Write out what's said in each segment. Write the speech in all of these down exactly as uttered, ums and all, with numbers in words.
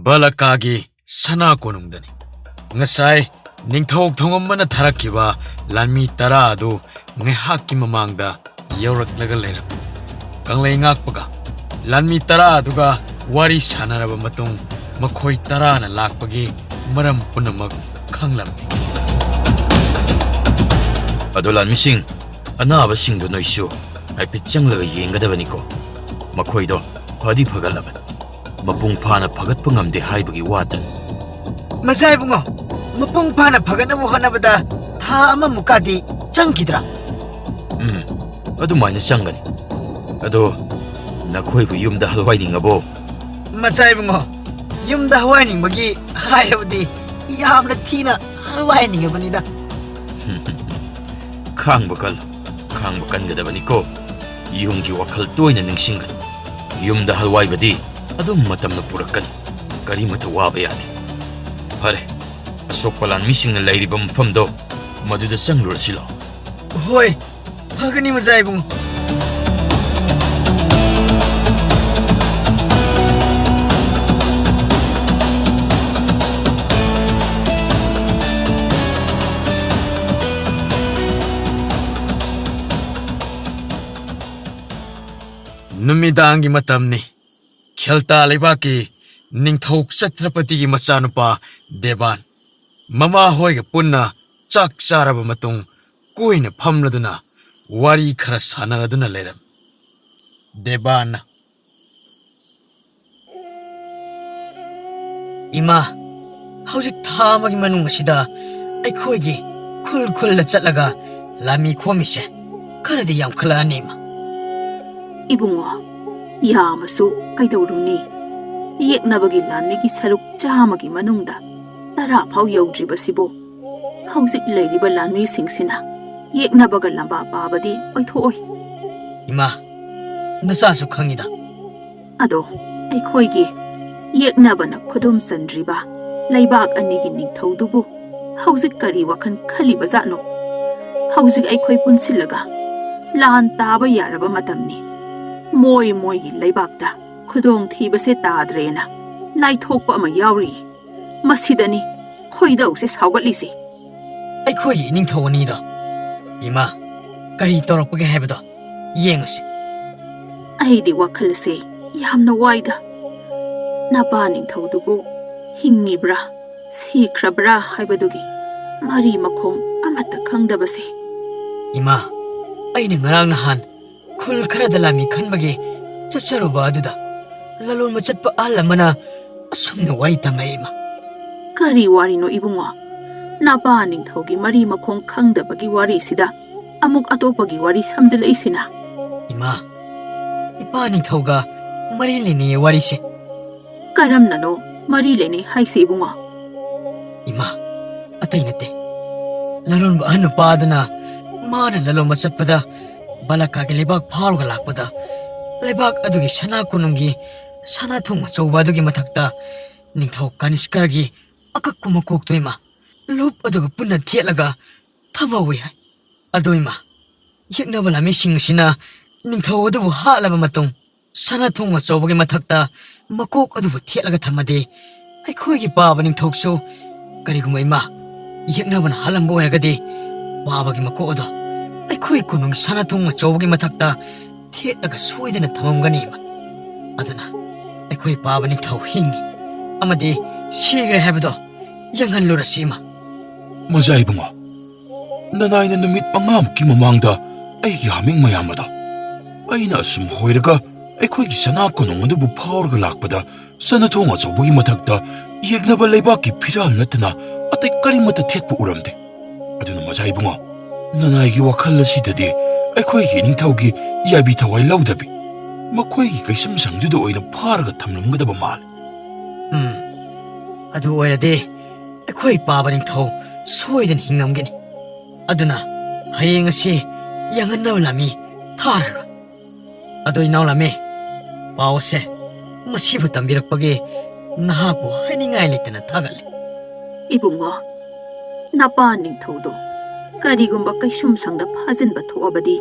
ꯕꯂꯀꯥꯒꯤ ꯁꯅꯥ ꯀꯣꯅꯨꯡꯗꯅꯤ꯫ ꯉꯁꯥꯏ ꯅꯤꯡꯊꯧ ꯊꯣꯉꯝꯕꯅ ꯊꯥꯔꯛꯈꯤꯕ ꯂꯥꯟꯃꯤ ꯇꯔꯥ ꯑꯗꯨ ꯉꯥꯏꯍꯥꯛꯀꯤ ꯃꯃꯥꯡꯗ ꯌꯧꯔꯛꯂꯒ ꯂꯩꯔꯝꯃꯤ꯫ ꯀꯪꯂꯩ ꯉꯥꯛꯄꯒ ꯂꯥꯟꯃꯤ ꯇꯔꯥ ꯑꯗꯨꯒ ꯋꯥꯔꯤ ꯁꯥꯟꯅꯔꯕ ꯃꯇꯨꯡ, ꯃꯈꯣꯏ ꯇꯔꯥꯅ ꯂꯥꯛꯄꯒꯤ ꯃꯔꯝ ꯄꯨꯝꯅꯃꯛ ꯈꯪꯂꯝꯃꯤ꯫ ꯑꯗꯣ ꯂꯥꯟꯃꯤꯁꯤꯡ, ꯑꯅꯥꯕꯁꯤꯡꯗꯨ ꯅꯣꯏꯁꯨ ꯍꯥꯏꯐꯦꯠ ꯆꯪꯂꯒ ꯌꯦꯡꯒꯗꯕꯅꯤꯀꯣ꯫ ꯃꯈꯣꯏꯗꯣ ꯐꯗꯤ ꯐꯒꯠꯂꯕꯅꯤ꯫ ꯃꯄꯨꯡ ꯐꯥꯅ ꯐꯒꯠꯄ ꯉꯝꯗꯦ ꯍꯥꯏꯕꯒꯤ ꯋꯥꯇꯅꯤ꯫ ꯃꯆꯥ ꯏꯕꯨꯡꯉꯣ, ꯃꯄꯨꯡ ꯐꯥꯅ ꯐꯒꯠꯅꯕ ꯍꯣꯠꯅꯕꯗ ꯊꯥ ꯑꯃꯃꯨꯛꯀꯗꯤ ꯆꯪꯈꯤꯗ꯭ꯔꯥ? ꯎꯝ, ꯑꯗꯨꯃꯥꯏꯅ ꯆꯪꯒꯅꯤ꯫ ꯑꯗꯣ ꯅꯈꯣꯏꯕꯨ ꯌꯨꯝꯗ ꯍꯜꯋꯥꯏꯅꯤꯡꯉꯕꯣ? ꯃꯆꯥ ꯏꯕꯨꯡꯉꯣ, ꯌꯨꯝꯗ ꯍꯜꯋꯥꯏꯅꯤꯡꯕꯒꯤ ꯍꯥꯏꯔꯕꯗꯤ ꯌꯥꯝꯅ ꯊꯤꯅ ꯍꯜꯋꯥꯏꯅꯤꯡꯉꯕꯅꯤꯗ꯫ ꯈꯥꯡꯕ ꯀꯜꯂꯨ, ꯈꯥꯡꯕ ꯀꯟꯒꯗꯕꯅꯤꯀꯣ꯫ ꯌꯨꯝꯒꯤ ꯋꯥꯈꯜ ꯇꯣꯏꯅ ꯅꯤꯡꯁꯤꯡꯒꯅꯨ꯫ ꯌꯨꯝꯗ ꯍꯜꯋꯥꯏꯕꯗꯤ ꯑꯗꯨꯝ ꯃꯇꯝꯅ ꯄꯨꯔꯛꯀꯅꯤ꯫ ꯀꯔꯤꯃꯠꯇ ꯋꯥꯕ ꯌꯥꯗꯦ꯫ ꯐꯔꯦ, ꯑꯁꯣꯛꯄ ꯂꯥꯟꯃꯤꯁꯤꯡꯅ ꯂꯩꯔꯤꯕ ꯃꯐꯝꯗꯣ, ꯃꯗꯨꯗ ꯆꯪꯂꯨꯔꯁꯤ ꯂꯥꯛꯑꯣ꯫ ꯍꯣꯏ, ꯐꯒꯅꯤ ꯃꯆꯥ ꯏꯕꯨꯡꯉꯣ꯫ ꯅꯨꯃꯤꯗꯥꯡꯒꯤ ꯃꯇꯝꯅꯤ꯫ ꯈꯦꯜꯇꯥ ꯂꯩꯕꯥꯛꯀꯤ ꯅꯤꯡꯊꯧ ꯆꯇ꯭ꯔꯄꯇꯤꯒꯤ ꯃꯆꯥꯅꯨꯄꯥ ꯗꯦꯕꯥꯟ ꯃꯃꯥꯍꯣꯏꯒ ꯄꯨꯟꯅ ꯆꯥꯛ ꯆꯥꯔꯕ ꯃꯇꯨꯡ, ꯀꯣꯏꯅ ꯐꯝꯂꯗꯨꯅ ꯋꯥꯔꯤ ꯈꯔ ꯁꯥꯟꯅꯔꯗꯨꯅ ꯂꯩꯔꯝꯃꯤ꯫ ꯗꯦꯕꯥꯟꯅ, "ꯏꯃꯥ, ꯍꯧꯖꯤꯛ ꯊꯥ ꯑꯃꯒꯤ ꯃꯅꯨꯡ ꯑꯁꯤꯗ ꯑꯩꯈꯣꯏꯒꯤ ꯈꯨꯜ ꯈꯨꯜꯗ ꯆꯠꯂꯒ ꯂꯥꯟꯃꯤ ꯈꯣꯝꯃꯤꯁꯦ ꯈꯔꯗꯤ ꯌꯥꯝꯈꯠꯂꯛꯑꯅꯤ, ꯏꯃꯥ꯫" "ꯏꯕꯨꯡꯉꯣ, ꯌꯥꯝꯃꯁꯨ ꯀꯩꯗꯧꯔꯨꯅꯤ? ꯌꯦꯛꯅꯕꯒꯤ ꯂꯥꯟꯃꯤꯒꯤ ꯁꯔꯨꯛ ꯆꯥꯝꯃꯒꯤ ꯃꯅꯨꯡꯗ ꯇꯔꯥ ꯐꯥꯎ ꯌꯧꯗ꯭ꯔꯤꯕꯁꯤꯕꯨ ꯍꯧꯖꯤꯛ ꯂꯩꯔꯤꯕ ꯂꯥꯟꯃꯤꯁꯤꯡꯁꯤꯅ ꯌꯦꯛꯅꯕꯒ ꯂꯝꯕꯥ ꯄꯥꯕꯗꯤ ꯑꯣꯏꯊꯣꯛꯑꯣꯏ꯫" "ꯏꯃꯥ, ꯅꯆꯥꯁꯨ ꯈꯪꯉꯤꯗ꯫" "ꯑꯗꯣ ꯑꯩꯈꯣꯏꯒꯤ ꯌꯦꯛꯅꯕꯅ ꯈꯨꯗꯨꯝ ꯆꯟꯗ꯭ꯔꯤꯕ ꯂꯩꯕꯥꯛ ꯑꯅꯤꯒꯤ ꯅꯤꯡꯊꯧꯗꯨꯕꯨ ꯍꯧꯖꯤꯛ ꯀꯔꯤ ꯋꯥꯈꯜ ꯈꯜꯂꯤꯕꯖꯥꯠꯅꯣ? ꯍꯧꯖꯤꯛ ꯑꯩꯈꯣꯏ ꯄꯨꯟꯁꯤꯜꯂꯒ ꯂꯥꯟ ꯇꯥꯕ ꯌꯥꯔꯕ ꯃꯇꯝꯅꯤ꯫ ꯃꯣꯏ ꯃꯣꯏꯒꯤ ꯂꯩꯕꯥꯛꯇ ꯈꯨꯗꯣꯡꯊꯤꯕꯁꯦ ꯇꯥꯗ꯭ꯔꯦꯅ ꯂꯥꯏꯊꯣꯛꯄ ꯑꯃ ꯌꯥꯎꯔꯤ꯫ ꯃꯁꯤꯗꯅꯤ ꯈꯣꯏꯗꯧꯁꯦ ꯁꯥꯎꯒꯠꯂꯤꯁꯦ꯫ ꯑꯩꯈꯣꯏꯒꯤ ꯏꯅꯤꯡꯊꯧ ꯑꯅꯤꯗꯣ, ꯏꯃꯥ, ꯀꯔꯤ ꯇꯧꯔꯛꯄꯒꯦ ꯍꯥꯏꯕꯗꯣ ꯌꯦꯡꯉꯨꯁꯤ꯫ ꯑꯩꯗꯤ ꯋꯥꯈꯜꯁꯦ ꯌꯥꯝꯅ ꯋꯥꯏꯗ꯫ ꯅꯄꯥ ꯅꯤꯡꯊꯧꯗꯨꯕꯨ ꯍꯤꯡꯉꯤꯕ꯭ꯔꯥ, ꯁꯤꯈ꯭ꯔꯕ꯭ꯔꯥ ꯍꯥꯏꯕꯗꯨꯒꯤ ꯃꯔꯤ ꯃꯈꯣꯡ ꯑꯃꯠꯇ ꯈꯪꯗꯕꯁꯦ꯫ ꯏꯃꯥ, ꯑꯩꯅ ꯉꯔꯥꯡ ꯅꯍꯥꯟ ꯈꯨꯜ ꯈꯔꯗ ꯂꯥꯟꯃꯤ ꯈꯟꯕꯒꯤ ꯆꯠꯆꯔꯨꯕ ꯑꯗꯨꯗ ꯂꯂꯣꯟꯕ ꯆꯠꯄ ꯑꯍꯜ ꯑꯃꯅ ꯑꯁꯨꯝꯅ ꯋꯥꯔꯤ ꯇꯝꯃꯛꯏ, ꯏꯃꯥ꯫ ꯀꯔꯤ ꯋꯥꯔꯤꯅꯣ ꯏꯕꯨꯡꯉꯣ? ꯅꯄꯥ ꯅꯤꯡꯊꯧꯒꯤ ꯃꯔꯤ ꯃꯈꯣꯡ ꯈꯪꯗꯕꯒꯤ ꯋꯥꯔꯤꯁꯤꯗ ꯑꯃꯨꯛ ꯑꯇꯣꯞꯄꯒꯤ ꯋꯥꯔꯤ ꯁꯝꯖꯤꯜꯂꯛꯏꯁꯤꯅ? ꯏꯃꯥ, ꯏꯄꯥ ꯅꯤꯡꯊꯧꯒ ꯃꯔꯤ ꯂꯩꯅꯩꯌꯦ ꯋꯥꯔꯤꯁꯦ꯫ ꯀꯔꯝꯅꯅꯣ ꯃꯔꯤ ꯂꯩꯅꯩ ꯍꯥꯏꯁꯦ ꯏꯕꯨꯡꯉꯣ? ꯏꯃꯥ, ꯑꯇꯩ ꯅꯠꯇꯦ꯫ ꯂꯂꯣꯟꯕ ꯑꯍꯟ ꯅꯨꯄꯥ ꯑꯗꯨꯅ ꯃꯥꯅ ꯂꯂꯣꯟꯕ ꯆꯠꯄꯗ ꯕꯂꯀꯥꯒꯤ ꯂꯩꯕꯥꯛ ꯐꯥꯎꯔꯒ ꯂꯥꯛꯄꯗ, ꯂꯩꯕꯥꯛ ꯑꯗꯨꯒꯤ ꯁꯅꯥ ꯀꯣꯅꯨꯡꯒꯤ ꯁꯅꯥ ꯊꯣꯡ ꯑꯆꯧꯕ ꯑꯗꯨꯒꯤ ꯃꯊꯛꯇ ꯅꯤꯡꯊꯧ ꯀꯅꯤꯁꯀꯔꯒꯤ ꯑꯀꯛꯄ ꯃꯀꯣꯛꯇꯣ, ꯏꯃꯥ, ꯂꯨꯞ ꯑꯗꯨꯒ ꯄꯨꯟꯅ ꯊꯦꯠꯂꯒ ꯊꯝꯍꯧꯏ ꯍꯥꯏ꯫ ꯑꯗꯣ ꯏꯃꯥ, ꯌꯦꯛꯅꯕ ꯂꯥꯟꯃꯤꯁꯤꯡ ꯑꯁꯤꯅ ꯅꯤꯡꯊꯧ ꯑꯗꯨꯕꯨ ꯍꯥꯠꯂꯕ ꯃꯇꯨꯡ, ꯁꯅꯥ ꯊꯣꯡ ꯑꯆꯧꯕꯒꯤ ꯃꯊꯛꯇ ꯃꯀꯣꯛ ꯑꯗꯨꯕꯨ ꯊꯦꯠꯂꯒ ꯊꯝꯃꯗꯤ, ꯑꯩꯈꯣꯏꯒꯤ ꯄꯥꯕ ꯅꯤꯡꯊꯧꯁꯨ, ꯀꯔꯤꯒꯨꯝꯕ, ꯏꯃꯥ, ꯌꯦꯛꯅꯕꯅ ꯍꯥꯠꯂꯝꯕ ꯑꯣꯏꯔꯒꯗꯤ, ꯄꯥꯕꯒꯤ ꯃꯀꯣꯛ ꯑꯗꯣ ꯑꯩꯈꯣꯏ ꯀꯣꯅꯨꯡꯒꯤ ꯁꯅꯥ ꯊꯣꯡ ꯑꯆꯧꯕꯒꯤ ꯃꯊꯛꯇ ꯊꯦꯠꯂꯒ ꯁꯣꯏꯗꯅ ꯊꯝꯃꯝꯒꯅꯤ, ꯏꯃꯥ꯫ ꯑꯗꯨꯅ ꯑꯩꯈꯣꯏ ꯄꯥꯕ ꯅꯤꯡꯊꯧ ꯍꯤꯡꯉꯤ ꯑꯃꯗꯤ ꯁꯤꯈ꯭ꯔꯦ ꯍꯥꯏꯕꯗꯣ ꯌꯦꯡꯍꯜꯂꯨꯔꯁꯤ, ꯏꯃꯥ꯫ ꯃꯖꯥ ꯏꯕꯨꯡꯉꯣ, ꯅꯅꯥꯏꯅ ꯅꯨꯃꯤꯠ ꯃꯉꯥꯃꯨꯛꯀꯤ ꯃꯃꯥꯡꯗ ꯑꯩꯒꯤ ꯍꯥꯃꯦꯡ ꯃꯌꯥꯝ ꯑꯗꯣ ꯑꯩꯅ ꯑꯁꯨꯝ ꯍꯣꯏꯔꯒ ꯑꯩꯈꯣꯏꯒꯤ ꯁꯅꯥ ꯀꯣꯅꯨꯡ ꯑꯗꯨꯕꯨ ꯐꯥꯎꯔꯒ ꯂꯥꯛꯄꯗ, ꯁꯅꯥ ꯊꯣꯡ ꯑꯆꯧꯕꯒꯤ ꯃꯊꯛꯇ ꯌꯦꯛꯅꯕ ꯂꯩꯕꯥꯛꯀꯤ ꯐꯤꯔꯥꯜ ꯅꯠꯇꯅ ꯑꯇꯩ ꯀꯔꯤꯃꯠꯇ ꯊꯦꯠꯄ ꯎꯔꯝꯗꯦ꯫ ꯑꯗꯨꯅ ꯃꯖꯥ ꯏꯕꯨꯡꯉꯣ, ꯅꯅꯥꯏꯒꯤ ꯋꯥꯈꯜ ꯑꯁꯤꯗꯗꯤ ꯑꯩꯈꯣꯏꯒꯤ ꯏꯅꯤꯡꯊꯧꯒꯤ ꯌꯥꯏꯕꯤ ꯊꯋꯥꯏ ꯂꯧꯗꯕꯤ, ꯃꯈꯣꯏꯒꯤ ꯀꯩꯁꯨꯝꯁꯪꯗꯨꯗ ꯑꯣꯏꯅ ꯐꯥꯔꯒ ꯊꯝꯂꯝꯒꯗꯕ ꯃꯥꯜꯂꯤ꯫ ꯎꯝ, ꯑꯗꯨ ꯑꯣꯏꯔꯗꯤ ꯑꯩꯈꯣꯏ ꯄꯥꯕ ꯅꯤꯡꯊꯧ ꯁꯣꯏꯗꯅ ꯍꯤꯡꯉꯝꯒꯅꯤ꯫ ꯑꯗꯨꯅ ꯍꯌꯦꯡ ꯑꯁꯤ ꯌꯦꯡꯍꯟꯅꯕ ꯂꯥꯟꯃꯤ ꯊꯥꯔꯔꯣꯏ꯫ ꯑꯗꯣ ꯏꯅꯥꯎ ꯂꯥꯟꯃꯤ, ꯄꯥꯎ ꯑꯁꯦ ꯃꯁꯤꯕꯨ ꯇꯝꯕꯤꯔꯛꯄꯒꯤ ꯅꯍꯥꯛꯄꯨ ꯍꯥꯏꯅꯤꯡꯉꯥꯏ ꯂꯩꯇꯅ ꯊꯥꯒꯠꯂꯤ꯫ ꯏꯕꯨꯡꯉꯣ, ꯅꯄꯥ ꯅꯤꯡꯊꯧꯗꯣ ꯀꯔꯤꯒꯨꯝꯕ ꯀꯩꯁꯨꯝꯁꯪꯗ ꯐꯥꯖꯤꯟꯕ ꯊꯣꯛꯑꯕꯗꯤ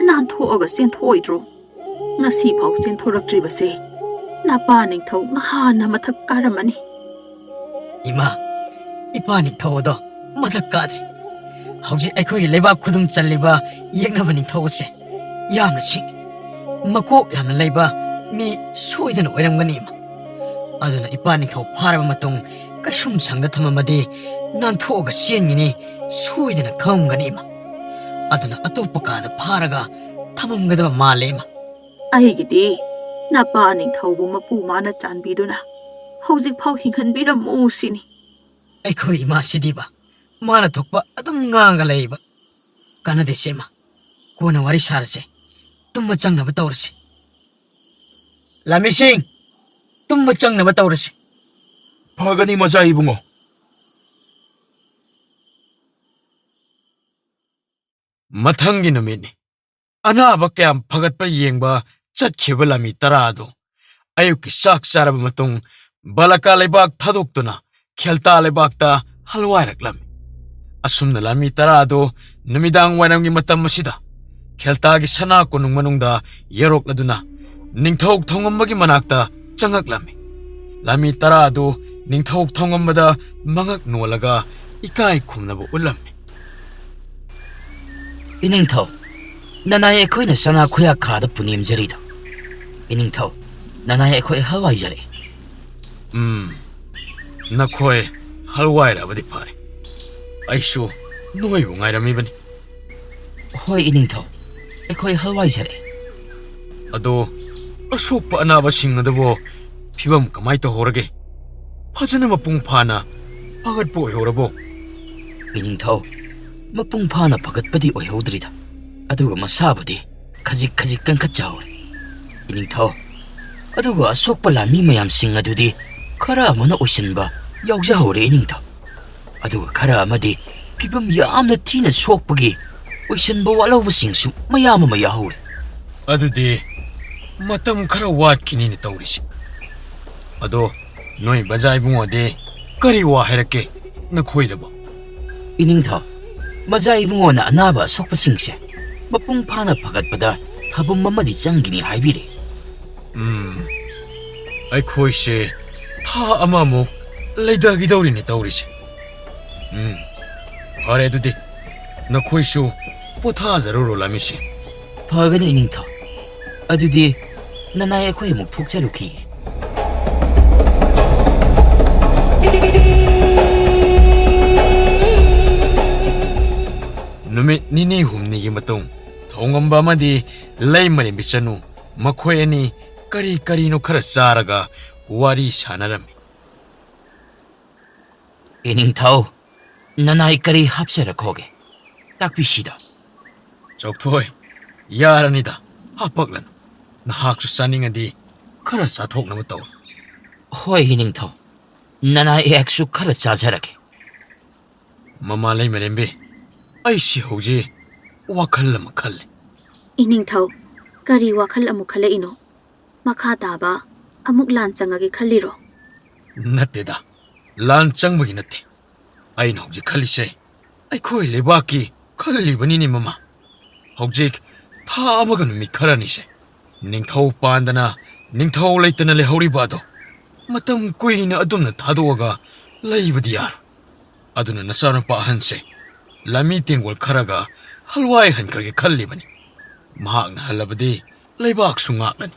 ꯅꯥꯟꯊꯣꯛꯑꯒ ꯆꯦꯟꯊꯣꯛꯑꯣꯏꯗ꯭ꯔꯣ? ꯉꯁꯤꯐꯥꯎ ꯆꯦꯟꯊꯣꯔꯛꯇ꯭ꯔꯤꯕꯁꯦ ꯅꯄꯥ ꯅꯤꯡꯊꯧ ꯉꯍꯥꯟꯅ ꯃꯊꯛ ꯀꯥꯔꯝꯃꯅꯤ꯫ ꯏꯃꯥ, ꯏꯄꯥ ꯅꯤꯡꯊꯧ ꯑꯗꯣ ꯃꯊꯛ ꯀꯥꯗ꯭ꯔꯤ꯫ ꯍꯧꯖꯤꯛ ꯑꯩꯈꯣꯏꯒꯤ ꯂꯩꯕꯥꯛ ꯈꯨꯗꯨꯝ ꯆꯜꯂꯤꯕ ꯌꯦꯛꯅꯕ ꯅꯤꯡꯊꯧ ꯑꯁꯦ ꯌꯥꯝꯅ ꯁꯤꯡꯉꯤ꯫ ꯃꯀꯣꯛ ꯌꯥꯝꯅ ꯂꯩꯕ ꯃꯤ ꯁꯣꯏꯗꯅ ꯑꯣꯏꯔꯝꯒꯅꯤ, ꯏꯃꯥ꯫ ꯑꯗꯨꯅ ꯏꯄꯥ ꯅꯤꯡꯊꯧ ꯐꯥꯔꯕ ꯃꯇꯨꯡ ꯀꯩꯁꯨꯝ ꯁꯪꯗ ꯊꯝꯃꯝꯃꯗꯤ ꯅꯥꯟꯊꯣꯛꯑꯒ ꯆꯦꯟꯒꯅꯤ, ꯁꯣꯏꯗꯅ ꯈꯪꯉꯝꯒꯅꯤ, ꯏꯃꯥ꯫ ꯑꯗꯨꯅ ꯑꯇꯣꯞꯄ ꯀꯥꯗ ꯐꯥꯔꯒ ꯊꯝꯃꯝꯒꯗꯕ ꯃꯥꯜꯂꯦ, ꯏꯃꯥ꯫ ꯑꯩꯒꯤꯗꯤ ꯅꯄꯥ ꯅꯤꯡꯊꯧꯕꯨ ꯃꯄꯨ ꯃꯥꯅ ꯆꯥꯟꯕꯤꯗꯨꯅ ꯍꯧꯖꯤꯛꯐꯥꯎ ꯍꯤꯡꯍꯟꯕꯤꯔꯝꯃꯨ ꯁꯤꯅꯤ꯫ ꯑꯩꯈꯣꯏ ꯏꯃꯥꯁꯤꯗꯤꯕ ꯃꯥꯅ ꯊꯣꯛꯄ ꯑꯗꯨꯝ ꯉꯥꯡꯉ ꯂꯩꯕ꯫ ꯀꯥꯟꯅꯗꯦꯁꯦ, ꯏꯃꯥ꯫ ꯀꯣꯟꯅ ꯋꯥꯔꯤ ꯁꯥꯔꯁꯦ꯫ ꯇꯨꯝꯕ ꯆꯪꯅꯕ ꯇꯧꯔꯁꯤ꯫ ꯂꯥꯃꯤꯁꯤꯡ, ꯇꯨꯝꯕ ꯆꯪꯅꯕ ꯇꯧꯔꯁꯤ꯫ ꯐꯒꯅꯤ, ꯃꯖꯥ ꯏꯕꯨꯡꯉꯣ꯫ ꯃꯊꯪꯒꯤ ꯅꯨꯃꯤꯠꯅꯤ꯫ ꯑꯅꯥꯕ ꯀꯌꯥꯝ ꯐꯒꯠꯄ ꯌꯦꯡꯕ ꯆꯠꯈꯤꯕ ꯂꯥꯃꯤ ꯇꯔꯥ ꯑꯗꯨ ꯑꯌꯨꯛꯀꯤ ꯆꯥꯛ ꯆꯥꯔꯕ ꯃꯇꯨꯡ ꯕꯂꯀꯥ ꯂꯩꯕꯥꯛ ꯊꯥꯗꯣꯛꯇꯨꯅ ꯈꯦꯜꯇꯥ ꯂꯩꯕꯥꯛꯇ ꯍꯜꯋꯥꯏꯔꯛꯂꯝꯃꯤ꯫ ꯑꯁꯨꯝꯅ ꯂꯥꯃꯤ ꯇꯔꯥ ꯑꯗꯨ ꯅꯨꯃꯤꯗꯥꯡ ꯋꯥꯏꯔꯝꯒꯤ ꯃꯇꯝ ꯑꯁꯤꯗ ꯈꯦꯜꯇꯥꯒꯤ ꯁꯅꯥ ꯀꯣꯅꯨꯡ ꯃꯅꯨꯡꯗ ꯌꯧꯔꯛꯂꯗꯨꯅ ꯅꯤꯡꯊꯧ ꯊꯧꯉꯝꯕꯒꯤ ꯃꯅꯥꯛꯇ ꯆꯪꯉꯛꯂꯝꯃꯤ꯫ ꯂꯥꯃꯤ ꯇꯔꯥ ꯑꯗꯨ ꯅꯤꯡꯊꯧ ꯊꯧꯉꯝꯕꯗ ꯃꯉꯛ ꯅꯣꯜꯂꯒ ꯏꯀꯥꯏ ꯈꯨꯝꯅꯕ ꯎꯠꯂꯝꯃꯤ꯫ ꯏꯅꯤꯡꯊꯧ, ꯅꯅꯥꯏ ꯑꯩꯈꯣꯏꯅ ꯁꯅꯥ ꯈꯨꯌꯥ ꯈꯥꯗ ꯄꯨꯅꯦꯝꯖꯔꯤꯗꯣ꯫ ꯏꯅꯤꯡꯊꯧ, ꯅꯅꯥꯏ ꯑꯩꯈꯣꯏ ꯍꯜꯋꯥꯏꯖꯔꯛꯏ꯫ ꯎꯝ, ꯅꯈꯣꯏ ꯍꯜꯋꯥꯏꯔꯕꯗꯤ ꯐꯔꯦ꯫ ꯑꯩꯁꯨ ꯅꯣꯏꯕꯨ ꯉꯥꯏꯔꯝꯃꯤꯕꯅꯤ꯫ ꯍꯣꯏ ꯏꯅꯤꯡꯊꯧ, ꯑꯩꯈꯣꯏ ꯍꯜꯋꯥꯏꯖꯔꯛꯏ꯫ ꯑꯗꯣ ꯑꯁꯣꯛꯄ ꯑꯅꯥꯕꯁꯤꯡ ꯑꯗꯨꯕꯨ ꯐꯤꯕꯝ ꯀꯃꯥꯏ ꯇꯧꯍꯧꯔꯒꯦ? ꯐꯖꯅ ꯃꯄꯨꯡ ꯐꯥꯅ ꯐꯒꯠꯄ ꯑꯣꯏꯍꯧꯔꯕꯣ? ꯏꯅꯤꯡꯊꯧ, ꯃꯄꯨꯡ ꯐꯥꯅ ꯐꯒꯠꯄꯗꯤ ꯑꯣꯏꯍꯧꯗ꯭ꯔꯤꯗ, ꯑꯗꯨꯒ ꯃꯁꯥꯕꯨꯗꯤ ꯈꯖꯤꯛ ꯈꯖꯤꯛ ꯀꯟꯈꯠꯆꯍꯧꯔꯦ꯫ ꯏꯅꯤꯡꯊꯧ, ꯑꯗꯨꯒ ꯑꯁꯣꯛꯄ ꯂꯥꯟꯃꯤ ꯃꯌꯥꯝꯁꯤꯡ ꯑꯗꯨꯗꯤ ꯈꯔ ꯑꯃꯅ ꯑꯣꯏꯁꯤꯟꯕ ꯌꯥꯎꯖꯍꯧꯔꯦ ꯏꯅꯤꯡꯊꯧ꯫ ꯑꯗꯨꯒ ꯈꯔ ꯑꯃꯗꯤ ꯐꯤꯕꯝ ꯌꯥꯝꯅ ꯊꯤꯅ ꯁꯣꯛꯄꯒꯤ ꯑꯣꯏꯁꯤꯟꯕ ꯋꯥꯠꯍꯧꯕꯁꯤꯡꯁꯨ ꯃꯌꯥꯝ ꯑꯃ ꯌꯥꯎꯍꯧꯔꯦ꯫ ꯑꯗꯨꯗꯤ ꯃꯇꯝ ꯈꯔ ꯋꯥꯠꯈꯤꯅꯤꯅ ꯇꯧꯔꯤꯁꯦ꯫ ꯑꯗꯣ ꯅꯣꯏ ꯕꯖꯥ ꯏꯕꯨꯡꯉꯣꯗꯤ ꯀꯔꯤ ꯋꯥ ꯍꯥꯏꯔꯛꯀꯦ ꯅꯈꯣꯏꯗꯕꯣ? ꯏꯅꯤꯡꯊꯧ, ꯕꯖꯥ ꯏꯕꯨꯡꯉꯣꯅ ꯑꯅꯥꯕ ꯑꯁꯣꯛꯄꯁꯤꯡꯁꯦ ꯃꯄꯨꯡ ꯐꯥꯅ ꯐꯒꯠꯄꯗ ꯊꯥꯕꯨꯝ ꯑꯃꯗꯤ ꯆꯪꯒꯅꯤ ꯍꯥꯏꯕꯤꯔꯦ꯫ ꯎꯝ, ꯑꯩꯈꯣꯏꯁꯦ ꯊꯥ ꯑꯃꯃꯨꯛ ꯂꯩꯊꯈꯤꯗꯧꯔꯤꯅꯦ ꯇꯧꯔꯤꯁꯦ꯫ ꯎꯝ, ꯐꯔꯦ ꯑꯗꯨꯗꯤ, ꯅꯈꯣꯏꯁꯨ ꯄꯣꯊꯥꯖꯔꯨꯔꯣ ꯂꯥꯃꯤꯁꯤꯡ꯫ ꯐꯒꯅꯤ ꯏꯅꯤꯡꯊꯧ꯫ ꯑꯗꯨꯗꯤ ꯅꯅꯥꯏ ꯑꯩꯈꯣꯏ ꯑꯃꯨꯛ ꯊꯣꯛꯆꯔꯨꯈꯤꯒꯦ꯫ ꯅꯨꯃꯤꯠ ꯅꯤꯅꯤ ꯍꯨꯝꯅꯤꯒꯤ ꯃꯇꯨꯡ, ꯊꯧꯉꯝꯕ ꯑꯃꯗꯤ ꯂꯩꯃꯔꯦꯝꯕꯤ ꯆꯅꯨ ꯃꯈꯣꯏ ꯑꯅꯤ ꯀꯔꯤ ꯀꯔꯤꯅꯣ ꯈꯔ ꯆꯥꯔꯒ ꯋꯥꯔꯤ ꯁꯥꯟꯅꯔꯝꯃꯤ꯫ ꯏꯅꯤꯡꯊꯧ, ꯅꯅꯥꯏ ꯀꯔꯤ ꯍꯥꯞꯆꯔꯛꯈꯣꯒꯦ? ꯇꯥꯛꯄꯤꯁꯤꯗ꯫ ꯆꯣꯛꯊꯣꯏ, ꯌꯥꯔꯅꯤꯗ, ꯍꯥꯄꯛꯂꯅꯨ꯫ ꯅꯍꯥꯛꯁꯨ ꯆꯥꯅꯤꯡꯉꯗꯤ ꯈꯔ ꯆꯥꯊꯣꯛꯅꯕ ꯇꯧ꯫ ꯍꯣꯏ, ꯏꯅꯤꯡꯊꯧ, ꯅꯅꯥꯏ ꯑꯩꯍꯥꯛꯁꯨ ꯈꯔ ꯆꯥꯖꯔꯒꯦ꯫ ꯃꯃꯥ ꯂꯩꯃꯔꯦꯝꯕꯤ, ꯑꯩꯁꯤ ꯍꯧꯖꯤꯛ ꯋꯥꯈꯜ ꯑꯃ ꯈꯜꯂꯤ꯫ ꯏꯅꯤꯡꯊꯧ, ꯀꯔꯤ ꯋꯥꯈꯜ ꯑꯃꯨꯛ ꯈꯜꯂꯛꯏꯅꯣ? ꯃꯈꯥ ꯇꯥꯕ ꯑꯃꯨꯛ ꯂꯥꯟ ꯆꯪꯉꯒꯦ ꯈꯜꯂꯤꯔꯣ? ꯅꯠꯇꯦꯗ, ꯂꯥꯟ ꯆꯪꯕꯒꯤ ꯅꯠꯇꯦ꯫ ꯑꯩꯅ ꯍꯧꯖꯤꯛ ꯈꯜꯂꯤꯁꯦ ꯑꯩꯈꯣꯏ ꯂꯩꯕꯥꯛꯀꯤ ꯈꯜꯂꯤꯕꯅꯤꯅꯦ ꯃꯃꯥ꯫ ꯍꯧꯖꯤꯛ ꯊꯥ ꯑꯃꯒ ꯅꯨꯃꯤꯠ ꯈꯔꯅꯤꯁꯦ ꯅꯤꯡꯊꯧ ꯄꯥꯟꯗꯅ, ꯅꯤꯡꯊꯧ ꯂꯩꯇꯅ ꯂꯩꯍꯧꯔꯤꯕ ꯑꯗꯣ ꯃꯇꯝ ꯀꯨꯏꯅ ꯑꯗꯨꯝꯅ ꯊꯥꯗꯣꯛꯑꯒ ꯂꯩꯕꯗꯤ ꯌꯥꯔꯣꯏ꯫ ꯑꯗꯨꯅ ꯅꯆꯥꯅꯨꯄꯥ ꯑꯍꯟꯁꯦ ꯂꯥꯟꯃꯤ ꯇꯦꯡꯒꯣꯜ ꯈꯔꯒ ꯍꯜꯋꯥꯏ ꯍꯟꯈ꯭ꯔꯒꯦ ꯈꯜꯂꯤꯕꯅꯤ꯫ ꯃꯍꯥꯛꯅ ꯍꯜꯂꯕꯗꯤ ꯂꯩꯕꯥꯛꯁꯨ ꯉꯥꯛꯂꯅꯤ꯫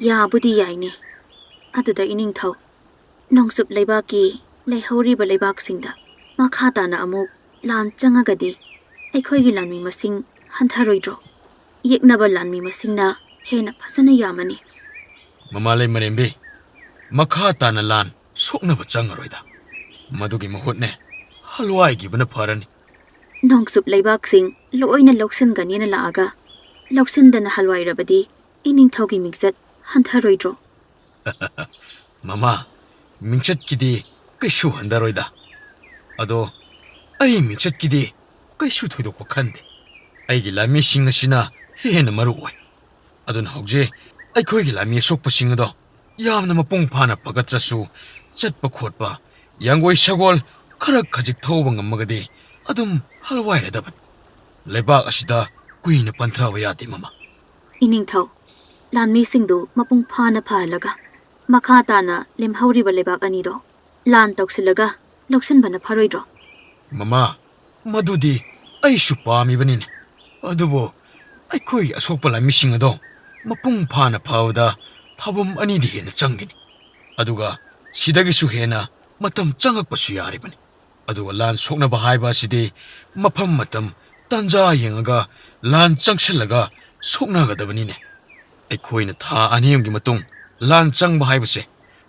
ꯌꯥꯕꯨꯗꯤ ꯌꯥꯏꯅꯦ, ꯑꯗꯨꯗ ꯏꯅꯤꯡꯊꯧ, ꯅꯣꯡꯆꯨꯞ ꯂꯩꯕꯥꯛꯀꯤ ꯂꯩꯍꯧꯔꯤꯕ ꯂꯩꯕꯥꯛꯁꯤꯡꯗ ꯃꯈꯥ ꯇꯥꯅ ꯑꯃꯨꯛ ꯂꯥꯟ ꯆꯪꯉꯒꯗꯤ ꯑꯩꯈꯣꯏꯒꯤ ꯂꯥꯟꯃꯤ ꯃꯁꯤꯡ ꯍꯟꯊꯔꯣꯏꯗ꯭ꯔꯣ? ꯌꯦꯛꯅꯕ ꯂꯥꯟꯃꯤ ꯃꯁꯤꯡꯅ ꯍꯦꯟꯅ ꯐꯖꯅ ꯌꯥꯝꯃꯅꯤ꯫ ꯃꯃꯥ ꯂꯩꯃꯔꯦꯝꯕꯤ, ꯃꯈꯥ ꯇꯥꯅ ꯂꯥꯟ ꯁꯣꯛꯅꯕ ꯆꯪꯉꯔꯣꯏꯗ꯫ ꯃꯗꯨꯒꯤ ꯃꯍꯨꯠꯅꯦ ꯍꯜꯋꯥꯏꯈꯤꯕꯅ ꯐꯔꯅꯤ꯫ ꯅꯣꯡꯆꯨꯞ ꯂꯩꯕꯥꯛꯁꯤꯡ ꯂꯣꯏꯅ ꯂꯧꯁꯤꯟꯒꯅꯤꯅ ꯂꯥꯛꯑꯒ ꯂꯧꯁꯤꯟꯗꯅ ꯍꯜꯋꯥꯏꯔꯕꯗꯤ ꯏꯅꯤꯡꯊꯧꯒꯤ ꯃꯤꯡꯆꯠ ꯍꯟꯊꯔꯣꯏꯗ꯭ꯔꯣ? ꯃꯃꯥ, ꯃꯤꯡꯆꯠꯀꯤꯗꯤ ꯀꯩꯁꯨ ꯍꯟꯊꯔꯣꯏꯗ꯫ ꯑꯗꯣ ꯑꯩ ꯃꯤꯡꯆꯠꯀꯤꯗꯤ ꯀꯩꯁꯨ ꯊꯣꯏꯗꯣꯛꯄ ꯈꯟꯗꯦ꯫ ꯑꯩꯒꯤ ꯂꯥꯟꯃꯤꯁꯤꯡ ꯑꯁꯤꯅ ꯍꯦꯟꯅ ꯃꯔꯨ ꯑꯣꯏ꯫ ꯑꯗꯨꯅ ꯍꯧꯖꯤꯛ ꯑꯩꯈꯣꯏꯒꯤ ꯂꯥꯟꯃꯤ ꯑꯁꯣꯛꯄꯁꯤꯡ ꯑꯗꯣ ꯌꯥꯝꯅ ꯃꯄꯨꯡ ꯐꯥꯅ ꯐꯒꯠꯇ꯭ꯔꯁꯨ, ꯆꯠꯄ ꯈꯣꯠꯄ, ꯌꯥꯡꯒꯣꯏ ꯁꯒꯣꯜ ꯈꯔ ꯈꯖꯤꯛ ꯊꯧꯕ ꯉꯝꯃꯒꯗꯤ ꯑꯗꯨꯝ ꯍꯜꯋꯥꯏꯔꯗꯕꯅꯤ꯫ ꯂꯩꯕꯥꯛ ꯑꯁꯤꯗ ꯀꯨꯏꯅ ꯄꯟꯊꯕ ꯌꯥꯗꯦ, ꯃꯃꯥ꯫ ꯏꯅꯤꯡꯊꯧ, ꯂꯥꯟꯃꯤꯁꯤꯡꯗꯨ ꯃꯄꯨꯡ ꯐꯥꯅ ꯐꯍꯜꯂꯒ ꯃꯈꯥ ꯇꯥꯅ ꯂꯦꯝꯍꯧꯔꯤꯕ ꯂꯩꯕꯥꯛ ꯑꯅꯤꯗꯣ ꯂꯥꯟ ꯇꯧꯁꯤꯜꯂꯒ ꯂꯧꯁꯤꯟꯕꯅ ꯐꯔꯣꯏꯗ꯭ꯔꯣ? ꯃꯃꯥ, ꯃꯗꯨꯗꯤ ꯑꯩꯁꯨ ꯄꯥꯝꯃꯤꯕꯅꯤꯅꯦ꯫ ꯑꯗꯨꯕꯨ ꯑꯩꯈꯣꯏꯒꯤ ꯑꯁꯣꯛꯄ ꯂꯥꯟꯃꯤꯁꯤꯡ ꯑꯗꯣ ꯃꯄꯨꯡ ꯐꯥꯅ ꯐꯕꯗ ꯊꯥꯕꯨꯝ ꯑꯅꯤꯗꯤ ꯍꯦꯟꯅ ꯆꯪꯒꯅꯤ꯫ ꯑꯗꯨꯒ ꯁꯤꯗꯒꯤꯁꯨ ꯍꯦꯟꯅ ꯃꯇꯝ ꯆꯪꯉꯛꯄꯁꯨ ꯌꯥꯔꯤꯕꯅꯤ꯫ ꯑꯗꯨꯒ ꯂꯥꯟ ꯁꯣꯛꯅꯕ ꯍꯥꯏꯕ ꯑꯁꯤꯗꯤ ꯃꯐꯝ ꯃꯇꯝ ꯇꯥꯟꯖꯥ ꯌꯦꯡꯉꯒ ꯂꯥꯟ ꯆꯪꯁꯤꯜꯂꯒ ꯁꯣꯛꯅꯒꯗꯕꯅꯤꯅꯦ꯫ ꯑꯩꯈꯣꯏꯅ ꯊꯥ ꯑꯅꯤ ꯑꯍꯨꯝꯒꯤ ꯃꯇꯨꯡ ꯂꯥꯟ ꯆꯪꯕ ꯍꯥꯏꯕꯁꯦ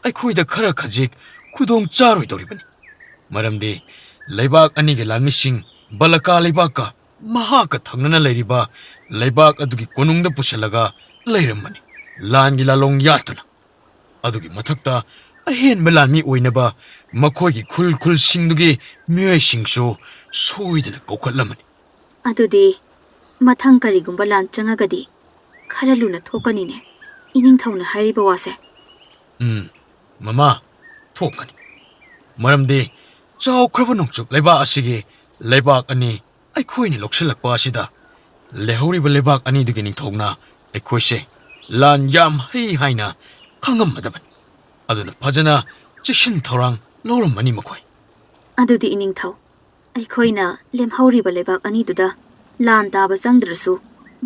ꯑꯩꯈꯣꯏꯗ ꯈꯔ ꯈꯖꯤꯛ ꯈꯨꯗꯣꯡ ꯆꯥꯔꯣꯏꯗꯧꯔꯤꯕꯅꯤ꯫ ꯃꯔꯝꯗꯤ ꯂꯩꯕꯥꯛ ꯑꯅꯤꯒꯤ ꯂꯥꯟꯃꯤꯁꯤꯡ ꯕꯂꯀꯥ ꯂꯩꯕꯥꯛꯀ ꯃꯍꯥꯛꯀ ꯊꯪꯅꯅ ꯂꯩꯔꯤꯕ ꯂꯩꯕꯥꯛ ꯑꯗꯨꯒꯤ ꯀꯣꯅꯨꯡꯗ ꯄꯨꯁꯤꯜꯂꯒ ꯂꯩꯔꯝꯕꯅꯤ, ꯂꯥꯟꯒꯤ ꯂꯥꯂꯣꯡ ꯌꯥꯠꯇꯨꯅ꯫ ꯑꯗꯨꯒꯤ ꯃꯊꯛꯇ ꯑꯍꯦꯟꯕ ꯂꯥꯟꯃꯤ ꯑꯣꯏꯅꯕ ꯃꯈꯣꯏꯒꯤ ꯈꯨꯜ ꯈꯨꯜꯁꯤꯡꯗꯨꯒꯤ ꯃꯤꯑꯣꯏꯁꯤꯡꯁꯨ ꯁꯣꯏꯗꯅ ꯀꯧꯈꯠꯂꯝꯃꯅꯤ꯫ ꯑꯗꯨꯗꯤ ꯃꯊꯪ ꯀꯔꯤꯒꯨꯝꯕ ꯂꯥꯟ ꯆꯪꯉꯒꯗꯤ ꯈꯔ ꯂꯨꯅ ꯊꯣꯛꯀꯅꯤꯅꯦ, ꯏꯅꯤꯡꯊꯧꯅ ꯍꯥꯏꯔꯤꯕ ꯋꯥꯁꯦ꯫ ꯎꯝ, ꯃꯃꯥ, ꯊꯣꯛꯀꯅꯤ꯫ ꯃꯔꯝꯗꯤ ꯆꯥꯎꯈ꯭ꯔꯕ ꯅꯣꯡꯆꯨꯞ ꯂꯩꯕꯥꯛ ꯑꯁꯤꯒꯤ ꯂꯩꯕꯥꯛ ꯑꯅꯤ ꯑꯩꯈꯣꯏꯅ ꯂꯧꯁꯤꯜꯂꯛꯄ ꯑꯁꯤꯗ ꯂꯩꯍꯧꯔꯤꯕ ꯂꯩꯕꯥꯛ ꯑꯅꯤꯗꯨꯒꯤ ꯅꯤꯡꯊꯧꯅ ꯑꯩꯈꯣꯏꯁꯦ ꯂꯥꯟ ꯌꯥꯝ ꯍꯩ ꯍꯥꯏꯅ ꯈꯪꯉꯝꯃꯗꯕꯅꯤ꯫ ꯑꯗꯨꯅ ꯐꯖꯅ ꯆꯦꯛꯁꯤꯟ ꯊꯧꯔꯥꯡ ꯂꯧꯔꯝꯃꯅꯤ ꯃꯈꯣꯏ꯫ ꯑꯗꯨꯗꯤ ꯏꯅꯤꯡꯊꯧ, ꯑꯩꯈꯣꯏꯅ ꯂꯦꯝꯍꯧꯔꯤꯕ ꯂꯩꯕꯥꯛ ꯑꯅꯤꯗꯨꯗ ꯂꯥꯟ ꯇꯥꯕ ꯆꯪꯗ꯭ꯔꯁꯨ,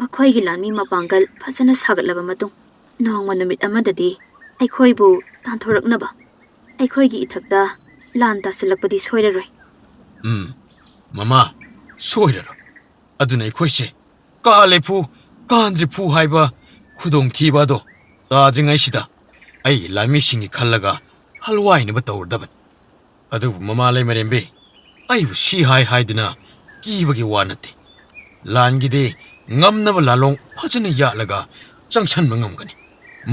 ꯃꯈꯣꯏꯒꯤ ꯂꯥꯟꯃꯤ ꯃꯄꯥꯡꯒꯜ ꯐꯖꯅ ꯁꯥꯒꯠꯂꯕ ꯃꯇꯨꯡ, ꯅꯣꯡꯃ ꯅꯨꯃꯤꯠ ꯑꯃꯗꯗꯤ ꯑꯩꯈꯣꯏꯕꯨ ꯇꯥꯟꯊꯣꯔꯛꯅꯕ ꯑꯩꯈꯣꯏꯒꯤ ꯏꯊꯛꯇ ꯂꯥꯟ ꯇꯥꯁꯤꯜꯂꯛꯄꯗꯤ ꯁꯣꯏꯔꯔꯣꯏ꯫ ꯎꯝ, ꯃꯃꯥ, ꯁꯣꯏꯔꯔꯣꯏ꯫ ꯑꯗꯨꯅ ꯑꯩꯈꯣꯏꯁꯦ ꯀꯥꯂꯦꯐꯨ ꯀꯥꯟꯗ꯭ꯔꯤꯐꯨ ꯍꯥꯏꯕ ꯈꯨꯗꯣꯡꯊꯤꯕ ꯑꯗꯣ ꯇꯥꯗ꯭ꯔꯤꯉꯩꯁꯤꯗ ꯑꯩꯒꯤ ꯂꯥꯟꯃꯤꯁꯤꯡꯒꯤ ꯈꯜꯂꯒ ꯍꯜꯋꯥꯏꯅꯕ ꯇꯧꯔꯗꯕꯅꯤ꯫ ꯑꯗꯨꯕꯨ ꯃꯃꯥ ꯂꯩꯃꯔꯦꯝꯕꯤ, ꯑꯩꯕꯨ ꯁꯤ ꯍꯥꯏ ꯍꯥꯏꯗꯨꯅ ꯀꯤꯕꯒꯤ ꯋꯥ ꯅꯠꯇꯦ꯫ ꯂꯥꯟꯒꯤꯗꯤ ꯉꯝꯅꯕ ꯂꯥꯂꯣꯡ ꯐꯖꯅ ꯌꯥꯠꯂꯒ ꯆꯪꯁꯟꯕ ꯉꯝꯒꯅꯤ꯫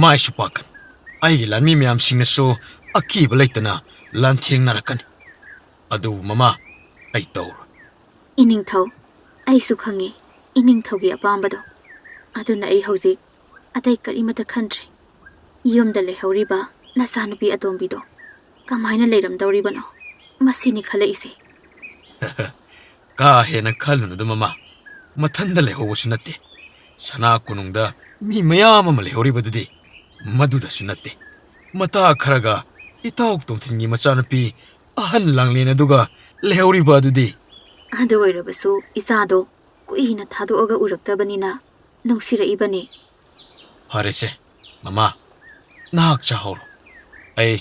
ꯃꯥꯏꯁꯨ ꯄꯥꯛꯀꯅꯤ꯫ ꯑꯩꯒꯤ ꯂꯥꯟꯃꯤ ꯃꯌꯥꯝꯁꯤꯡꯅꯁꯨ ꯑꯀꯤꯕ ꯂꯩꯇꯅ ꯂꯥꯟꯊꯦꯡꯅꯔꯛꯀꯅꯤ꯫ ꯑꯗꯨꯕꯨ ꯃꯃꯥ, ꯑꯩ ꯇꯧꯔꯣꯏ꯫ ꯏꯅꯤꯡꯊꯧ, ꯑꯩꯁꯨ ꯈꯪꯉꯤ ꯏꯅꯤꯡꯊꯧꯒꯤ ꯑꯄꯥꯝꯕꯗꯣ꯫ ꯑꯗꯨꯅ ꯑꯩ ꯍꯧꯖꯤꯛ ꯑꯇꯩ ꯀꯔꯤꯃꯠꯇ ꯈꯟꯗ꯭ꯔꯦ꯫ ꯌꯨꯝꯗ ꯂꯩꯍꯧꯔꯤꯕ ꯅꯆꯥꯅꯨꯄꯤ ꯑꯇꯣꯝꯕꯤꯗꯣ ꯀꯃꯥꯏꯅ ꯂꯩꯔꯝꯗꯧꯔꯤꯕꯅꯣ? ꯃꯁꯤꯅꯤ ꯈꯜꯂꯛꯏꯁꯦ꯫ ꯀꯥ ꯍꯦꯟꯅ ꯈꯜꯂꯨꯅꯨꯗ ꯃꯃꯥ꯫ ꯃꯊꯟꯗ ꯂꯩꯍꯧꯕꯁꯨ ꯅꯠꯇꯦ꯫ ꯁꯅꯥ ꯀꯣꯅꯨꯡꯗ ꯃꯤ ꯃꯌꯥꯝ ꯑꯃ ꯂꯩꯍꯧꯔꯤꯕꯗꯨꯗꯤ ꯃꯗꯨꯗꯁꯨ ꯅꯠꯇꯦ꯫ ꯃꯇꯥ ꯈꯔꯒ ꯏꯇꯥꯎ ꯇꯣꯝꯊꯤꯟꯒꯤ ꯃꯆꯥꯅꯨꯄꯤ ꯑꯍꯟ ꯂꯥꯡꯂꯦꯟ ꯑꯗꯨꯒ ꯂꯩꯍꯧꯔꯤꯕ ꯑꯗꯨꯗꯤ? ꯑꯗꯨ ꯑꯣꯏꯔꯕꯁꯨ ꯏꯆꯥꯗꯣ ꯀꯨꯏꯅ ꯊꯥꯗꯣꯛꯑꯒ ꯎꯔꯛꯇꯕꯅꯤꯅ ꯅꯨꯡꯁꯤꯔꯛꯏꯕꯅꯤ꯫ ꯐꯔꯦꯁꯦ, ꯃꯃꯥ, ꯅꯍꯥꯛ ꯆꯥꯍꯧꯔꯣ꯫ ꯑꯩ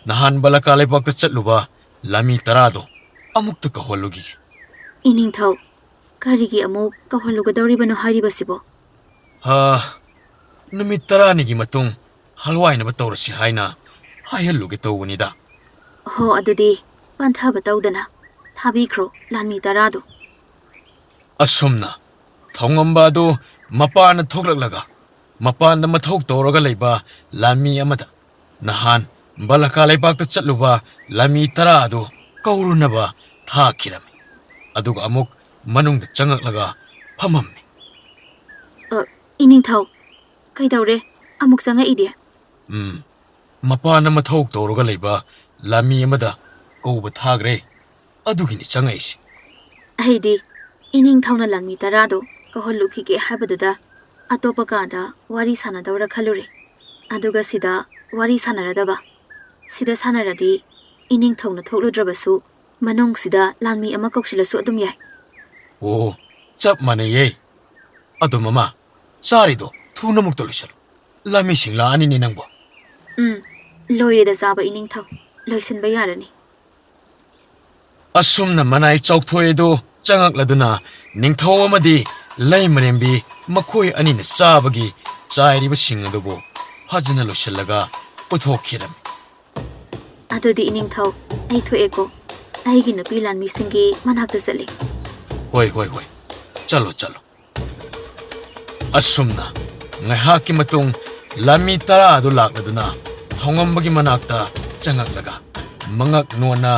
ꯅꯍꯥꯟ ꯕꯂꯀꯥ ꯂꯩꯕꯥꯛꯇ ꯆꯠꯂꯨꯕ ꯂꯥꯃꯤ ꯇꯔꯥꯗꯣ ꯑꯃꯨꯛꯇ ꯀꯧꯍꯜꯂꯨꯈꯤꯒꯦ꯫ ꯏꯅꯤꯡꯊꯧ, ꯀꯔꯤꯒꯤ ꯑꯃꯨꯛ ꯀꯧꯍꯜꯂꯨꯒꯗꯧꯔꯤꯕꯅꯣ ꯍꯥꯏꯔꯤꯕꯁꯤꯕꯣ? ꯍꯥ, ꯅꯨꯃꯤꯠ ꯇꯔꯥꯅꯤꯒꯤ ꯃꯇꯨꯡ ꯍꯜꯋꯥꯏꯅꯕ ꯇꯧꯔꯁꯤ ꯍꯥꯏꯅ ꯍꯥꯏꯍꯜꯂꯨꯒꯦ ꯇꯧꯕꯅꯤꯗ꯫ ꯍꯣ, ꯑꯗꯨꯗꯤ ꯄꯟꯊꯕ ꯇꯧꯗꯅ ꯊꯥꯕꯤꯈ꯭ꯔꯣ ꯂꯥꯟꯃꯤ ꯇꯔꯥꯗꯨ꯫ ꯑꯁꯨꯝꯅ ꯊꯧꯉꯝꯕ ꯑꯗꯨ ꯃꯄꯥꯟꯗ ꯊꯣꯛꯂꯛꯂꯒ ꯃꯄꯥꯟꯗ ꯃꯊꯧ ꯇꯧꯔꯒ ꯂꯩꯕ ꯂꯥꯟꯃꯤ ꯑꯃꯗ ꯅꯍꯥꯟ ꯕꯂꯀꯥ ꯂꯩꯕꯥꯛꯇ ꯆꯠꯂꯨꯕ ꯂꯥꯟꯃꯤ ꯇꯔꯥ ꯑꯗꯨ ꯀꯧꯔꯨꯅꯕ ꯊꯥꯈꯤꯔꯝꯃꯤ꯫ ꯑꯗꯨꯒ ꯑꯃꯨꯛ ꯃꯅꯨꯡꯗ ꯆꯪꯉꯛꯂꯒ ꯐꯝꯃꯝꯃꯤ꯫ ꯑ, ꯏꯅꯤꯡꯊꯧ, ꯀꯩꯗꯧꯔꯦ? ꯑꯃꯨꯛ ꯆꯪꯉꯛꯏꯗꯤ? ꯎꯝ, ꯃꯄꯥꯟꯗ ꯃꯊꯧ ꯇꯧꯔꯒ ꯂꯩꯕ ꯂꯥꯟꯃꯤ ꯑꯃꯗ ꯀꯧꯕ ꯊꯥꯈ꯭ꯔꯦ꯫ ꯑꯗꯨꯒꯤꯅꯤ ꯆꯪꯉꯛꯏꯁꯤ꯫ ꯑꯩꯗꯤ ꯏꯅꯤꯡꯊꯧꯅ ꯂꯥꯟꯃꯤ ꯇꯔꯥꯗꯣ ꯀꯧꯍꯜꯂꯨꯈꯤꯒꯦ ꯍꯥꯏꯕꯗꯨꯗ ꯑꯇꯣꯞꯄ ꯀꯥꯗ ꯋꯥꯔꯤ ꯁꯥꯟꯅꯗꯧꯔ ꯈꯜꯂꯨꯔꯦ꯫ ꯑꯗꯨꯒ ꯁꯤꯗ ꯋꯥꯔꯤ ꯁꯥꯟꯅꯔꯗꯕ꯫ ꯁꯤꯗ ꯁꯥꯟꯅꯔꯗꯤ ꯏꯅꯤꯡꯊꯧꯅ ꯊꯣꯛꯂꯨꯗ꯭ꯔꯕꯁꯨ ꯃꯅꯨꯡꯁꯤꯗ ꯂꯥꯟꯃꯤ ꯑꯃ ꯀꯧꯁꯤꯜꯂꯁꯨ ꯑꯗꯨꯝ ꯌꯥꯏ꯫ ꯑꯣ, ꯆꯞ ꯃꯥꯟꯅꯩꯌꯦ꯫ ꯑꯗꯣ ꯃꯃꯥ, ꯆꯥꯔꯤꯗꯣ ꯊꯨꯅ ꯑꯃꯨꯛꯇ ꯂꯣꯏꯁꯜꯂꯨ꯫ ꯂꯥꯟꯃꯤꯁꯤꯡ ꯂꯥꯛꯑꯅꯤꯅꯦ ꯅꯪꯕꯣ꯫ ꯎꯝ, ꯂꯣꯏꯔꯦꯗ ꯆꯥꯕ ꯏꯅꯤꯡꯊꯧ꯫ ꯂꯣꯏꯁꯤꯟꯕ ꯌꯥꯔꯅꯤ꯫ ꯑꯁꯨꯝꯅ ꯃꯅꯥꯏ ꯆꯥꯎꯊꯣꯛꯑꯦꯗꯣ ꯆꯪꯉꯛꯂꯗꯨꯅ ꯅꯤꯡꯊꯧ ꯑꯃꯗꯤ ꯂꯩꯃꯔꯦꯝꯕꯤ ꯃꯈꯣꯏ ꯑꯅꯤꯅ ꯆꯥꯕꯒꯤ ꯆꯥꯏꯔꯤꯕꯁꯤꯡ ꯑꯗꯨꯕꯨ ꯐꯖꯅ ꯂꯣꯏꯁꯤꯜꯂꯒ ꯄꯨꯊꯣꯛꯈꯤꯔꯝꯃꯤ꯫ ꯑꯗꯨꯗꯤ ꯏꯅꯤꯡꯊꯧ, ꯑꯩ ꯊꯣꯛꯑꯦꯀꯣ꯫ ꯑꯩꯒꯤ ꯅꯨꯄꯤ ꯂꯥꯟꯃꯤꯁꯤꯡꯒꯤ ꯃꯅꯥꯛꯇ ꯆꯠꯂꯤ꯫ ꯍꯣꯏ, ꯍꯣꯏ, ꯍꯣꯏ꯫ ꯆꯠꯂꯣ, ꯆꯠꯂꯣ꯫ ꯑꯁꯨꯝꯅ ꯉꯥꯏꯍꯥꯛꯀꯤ ꯃꯇꯨꯡ ꯂꯥꯟꯃꯤ ꯇꯔꯥ ꯑꯗꯨ ꯂꯥꯛꯂꯗꯨꯅ ꯊꯧꯉꯝꯕꯒꯤ ꯃꯅꯥꯛꯇ ꯆꯪꯉꯛꯂꯒ ꯃꯉꯛ ꯅꯣꯟꯅ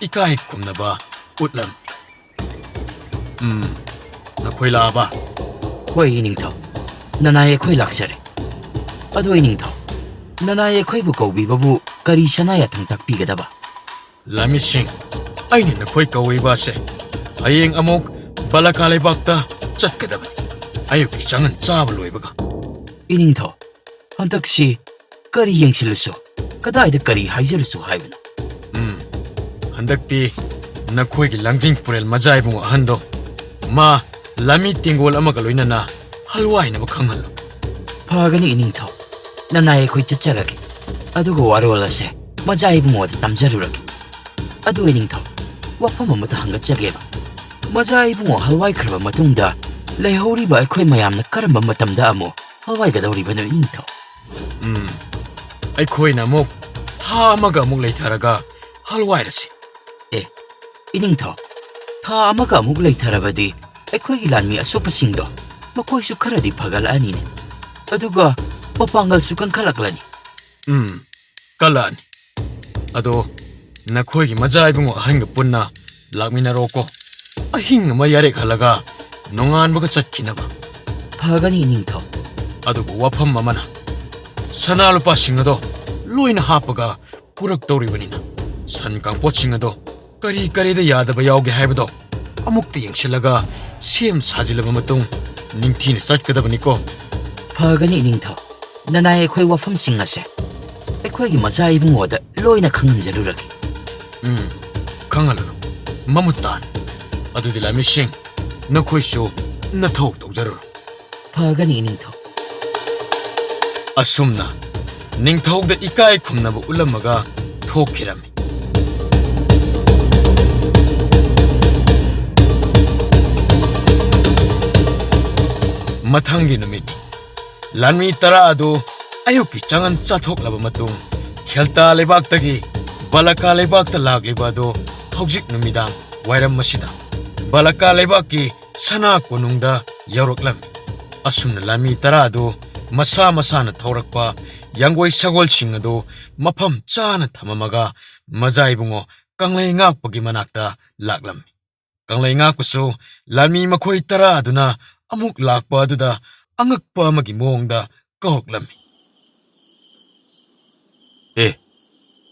ꯏꯀꯥꯏ ꯈꯨꯝꯅꯕ ꯎꯠꯂꯝꯃꯤ꯫ ꯎꯝ, ꯅꯈꯣꯏ ꯂꯥꯛꯑꯕ? ꯍꯣꯏ, ꯏꯅꯤꯡꯊꯧ꯫ ꯅꯅꯥꯏ ꯑꯩꯈꯣꯏ ꯂꯥꯛꯆꯔꯦ꯫ ꯑꯗꯣ ꯏꯅꯤꯡꯊꯧ, ꯅꯅꯥꯏ ꯑꯩꯈꯣꯏꯕꯨ ꯀꯧꯕꯤꯕꯕꯨ ꯀꯔꯤ ꯁꯅꯥ ꯌꯥꯊꯪ ꯇꯥꯛꯄꯤꯒꯗꯕ? ꯂꯥꯟꯃꯤꯁꯤꯡ, ꯑꯩꯅ ꯅꯈꯣꯏ ꯀꯧꯔꯤꯕ ꯑꯁꯦ ꯍꯌꯦꯡ ꯑꯃꯨꯛ ꯕꯂꯀꯥ ꯂꯩꯕꯥꯛꯇ ꯆꯠꯀꯗꯕꯅꯤ, ꯑꯌꯨꯛꯀꯤ ꯆꯥꯉꯟ ꯆꯥꯕ ꯂꯣꯏꯕꯒ꯫ ꯏꯅꯤꯡꯊꯧ, ꯍꯟꯗꯛꯁꯤ ꯀꯔꯤ ꯌꯦꯡꯁꯤꯜꯂꯨꯁꯣ, ꯀꯗꯥꯏꯗ ꯀꯔꯤ ꯍꯥꯏꯖꯔꯨꯁꯣ ꯍꯥꯏꯕꯅꯣ? ꯎꯝ, ꯍꯟꯗꯛꯇꯤ ꯅꯈꯣꯏꯒꯤ ꯂꯥꯡꯖꯤꯡ ꯄꯨꯔꯦꯜ ꯃꯖꯥ ꯏꯕꯨꯡꯉꯣ ꯑꯍꯟꯗꯣ, ꯃꯥ ꯂꯥꯟꯃꯤ ꯇꯦꯡꯒꯣꯜ ꯑꯃꯒ ꯂꯣꯏꯅꯅ ꯍꯜꯋꯥꯏꯅꯕ ꯈꯪꯍꯜꯂꯨ꯫ ꯐꯒꯅꯤ ꯏꯅꯤꯡꯊꯧ, ꯅꯅꯥꯏ ꯑꯩꯈꯣꯏ ꯆꯠꯆꯔꯒꯦ, ꯑꯗꯨꯒ ꯋꯥꯔꯣꯜ ꯑꯁꯦ ꯃꯖꯥ ꯏꯕꯨꯡꯉꯣꯗ ꯇꯝꯖꯔꯨꯔꯒꯦ꯫ ꯑꯗꯨ ꯏꯅꯤꯡꯊꯧ, ꯋꯥꯐꯝ ꯑꯃꯇ ꯍꯪꯒꯠꯆꯒꯦꯕ꯫ ꯃꯖꯥ ꯏꯕꯨꯡꯉꯣ ꯍꯜꯋꯥꯏꯈ꯭ꯔꯕ ꯃꯇꯨꯡꯗ ꯂꯩꯍꯧꯔꯤꯕ ꯑꯩꯈꯣꯏ ꯃꯌꯥꯝꯅ ꯀꯔꯝꯕ ꯃꯇꯝꯗ ꯑꯃꯨꯛ ꯍꯜꯋꯥꯏꯒꯗꯧꯔꯤꯕꯅꯣ ꯏꯅꯤꯡꯊꯧ? ꯎꯝ, ꯑꯩꯈꯣꯏꯅ ꯑꯃꯨꯛ ꯊꯥ ꯑꯃꯒ ꯑꯃꯨꯛ ꯂꯩꯊꯔꯒ ꯍꯜꯋꯥꯏꯔꯁꯤ꯫ ꯑꯦ, ꯏꯅꯤꯡꯊꯧ, ꯊꯥ ꯑꯃꯒ ꯑꯃꯨꯛ ꯂꯩꯊꯔꯕꯗꯤ ꯑꯩꯈꯣꯏꯒꯤ ꯂꯥꯟꯃꯤ ꯑꯁꯣꯛꯄꯁꯤꯡꯗꯣ ꯃꯈꯣꯏꯁꯨ ꯈꯔꯗꯤ ꯐꯒꯠꯂꯛꯑꯅꯤꯅꯦ, ꯑꯗꯨꯒ ꯃꯄꯥꯡꯒꯜꯁꯨ ꯀꯟꯈꯠꯂꯛꯂꯅꯤ꯫ ꯎꯝ, ꯀꯜꯂꯛꯑꯅꯤ꯫ ꯑꯗꯣ ꯅꯈꯣꯏꯒꯤ ꯃꯖꯥ ꯏꯕꯨꯡꯉꯣ ꯑꯍꯟꯒ ꯄꯨꯟꯅ ꯂꯥꯛꯃꯤꯟꯅꯔꯣꯀꯣ꯫ ꯑꯍꯤꯡ ꯑꯃ ꯌꯥꯔꯦꯛꯍꯜꯂꯒ ꯅꯣꯡꯉꯥꯟꯕꯒ ꯆꯠꯈꯤꯅꯕ꯫ ꯐꯒꯅꯤ ꯏꯅꯤꯡꯊꯧ꯫ ꯑꯗꯨꯕꯨ ꯋꯥꯐꯝ ꯑꯃꯅ, ꯁꯅꯥ ꯂꯨꯄꯥꯁꯤꯡ ꯑꯗꯣ ꯂꯣꯏꯅ ꯍꯥꯞꯄꯒ ꯄꯨꯔꯛꯇꯧꯔꯤꯕꯅꯤꯅ, ꯁꯟ ꯀꯥꯡꯄꯣꯠꯁꯤꯡ ꯑꯗꯣ ꯀꯔꯤ ꯀꯔꯤꯗ ꯌꯥꯗꯕ ꯌꯥꯎꯒꯦ ꯍꯥꯏꯕꯗꯣ ꯑꯃꯨꯛꯇ ꯌꯦꯡꯁꯤꯜꯂꯒ ꯁꯦꯝ ꯁꯥꯖꯤꯜꯂꯕ ꯃꯇꯨꯡ ꯅꯤꯡꯊꯤꯅ ꯆꯠꯀꯗꯕꯅꯤꯀꯣ꯫ ꯐꯒꯅꯤ ꯏꯅꯤꯡꯊꯧ, ꯅꯅꯥꯏ ꯑꯩꯈꯣꯏ ꯋꯥꯐꯝꯁꯤꯡ ꯑꯁꯦ ꯑꯩꯈꯣꯏꯒꯤ ꯃꯆꯥ ꯏꯕꯨꯡꯉꯣꯗ ꯂꯣꯏꯅ ꯈꯪꯍꯟꯖꯔꯨꯔꯒꯦ꯫ ꯎꯝ, ꯈꯪꯍꯜꯂꯨꯔꯣ, ꯃꯃꯨꯠ ꯇꯥꯅ꯫ ꯑꯗꯨꯗꯤ ꯂꯥꯟꯃꯤꯁꯤꯡ, ꯅꯈꯣꯏꯁꯨ ꯅꯊꯧ ꯇꯧꯖꯔꯨꯔꯣ꯫ ꯐꯒꯅꯤ ꯏꯅꯤꯡꯊꯧ꯫ ꯑꯁꯨꯝꯅ ꯅꯤꯡꯊꯧꯗ ꯏꯀꯥꯏ ꯈꯨꯝꯅꯕ ꯎꯠꯂꯝꯃꯒ ꯊꯣꯛꯈꯤꯔꯝꯃꯤ꯫ ꯃꯊꯪꯒꯤ ꯅꯨꯃꯤꯠ, ꯂꯥꯟꯃꯤ ꯇꯔꯥ ꯑꯗꯨ ꯑꯌꯨꯛꯀꯤ ꯆꯉꯟ ꯆꯥꯊꯣꯛꯂꯕ ꯃꯇꯨꯡ, ꯈꯦꯜꯇꯥ ꯂꯩꯕꯥꯛꯇꯒꯤ ꯕꯂꯀꯥ ꯂꯩꯕꯥꯛꯇ ꯂꯥꯛꯂꯤꯕ ꯑꯗꯨ ꯍꯧꯖꯤꯛ ꯅꯨꯃꯤꯗꯥꯡ ꯋꯥꯏꯔꯝ ꯑꯁꯤꯗ ꯕꯂꯀꯥ ꯂꯩꯕꯥꯛꯀꯤ ꯁꯅꯥ ꯀꯣꯅꯨꯡꯗ ꯌꯧꯔꯛꯂꯝꯃꯤ꯫ ꯑꯁꯨꯝꯅ ꯂꯥꯟꯃꯤ ꯇꯔꯥ ꯑꯗꯨ ꯃꯁꯥ ꯃꯁꯥꯅ ꯊꯧꯔꯛꯄ ꯌꯥꯡꯒꯣꯏ ꯁꯒꯣꯜꯁꯤꯡ ꯑꯗꯨ ꯃꯐꯝ ꯆꯥꯅ ꯊꯝꯃꯝꯃꯒ ꯃꯖꯥ ꯏꯕꯨꯡꯉꯣ ꯀꯪꯂꯩ ꯉꯥꯛꯄꯒꯤ ꯃꯅꯥꯛꯇ ꯂꯥꯛꯂꯝꯃꯤ꯫ ꯀꯪꯂꯩ ꯉꯥꯛꯄꯁꯨ ꯂꯥꯟꯃꯤ ꯃꯈꯣꯏ ꯇꯔꯥ ꯑꯗꯨꯅ ꯑꯃꯨꯛ ꯂꯥꯛꯄ ꯑꯗꯨꯗ ꯑꯉꯛꯄ ꯑꯃꯒꯤ ꯃꯑꯣꯡꯗ ꯀꯧꯔꯛꯂꯝꯃꯤ꯫ "ꯑꯦ,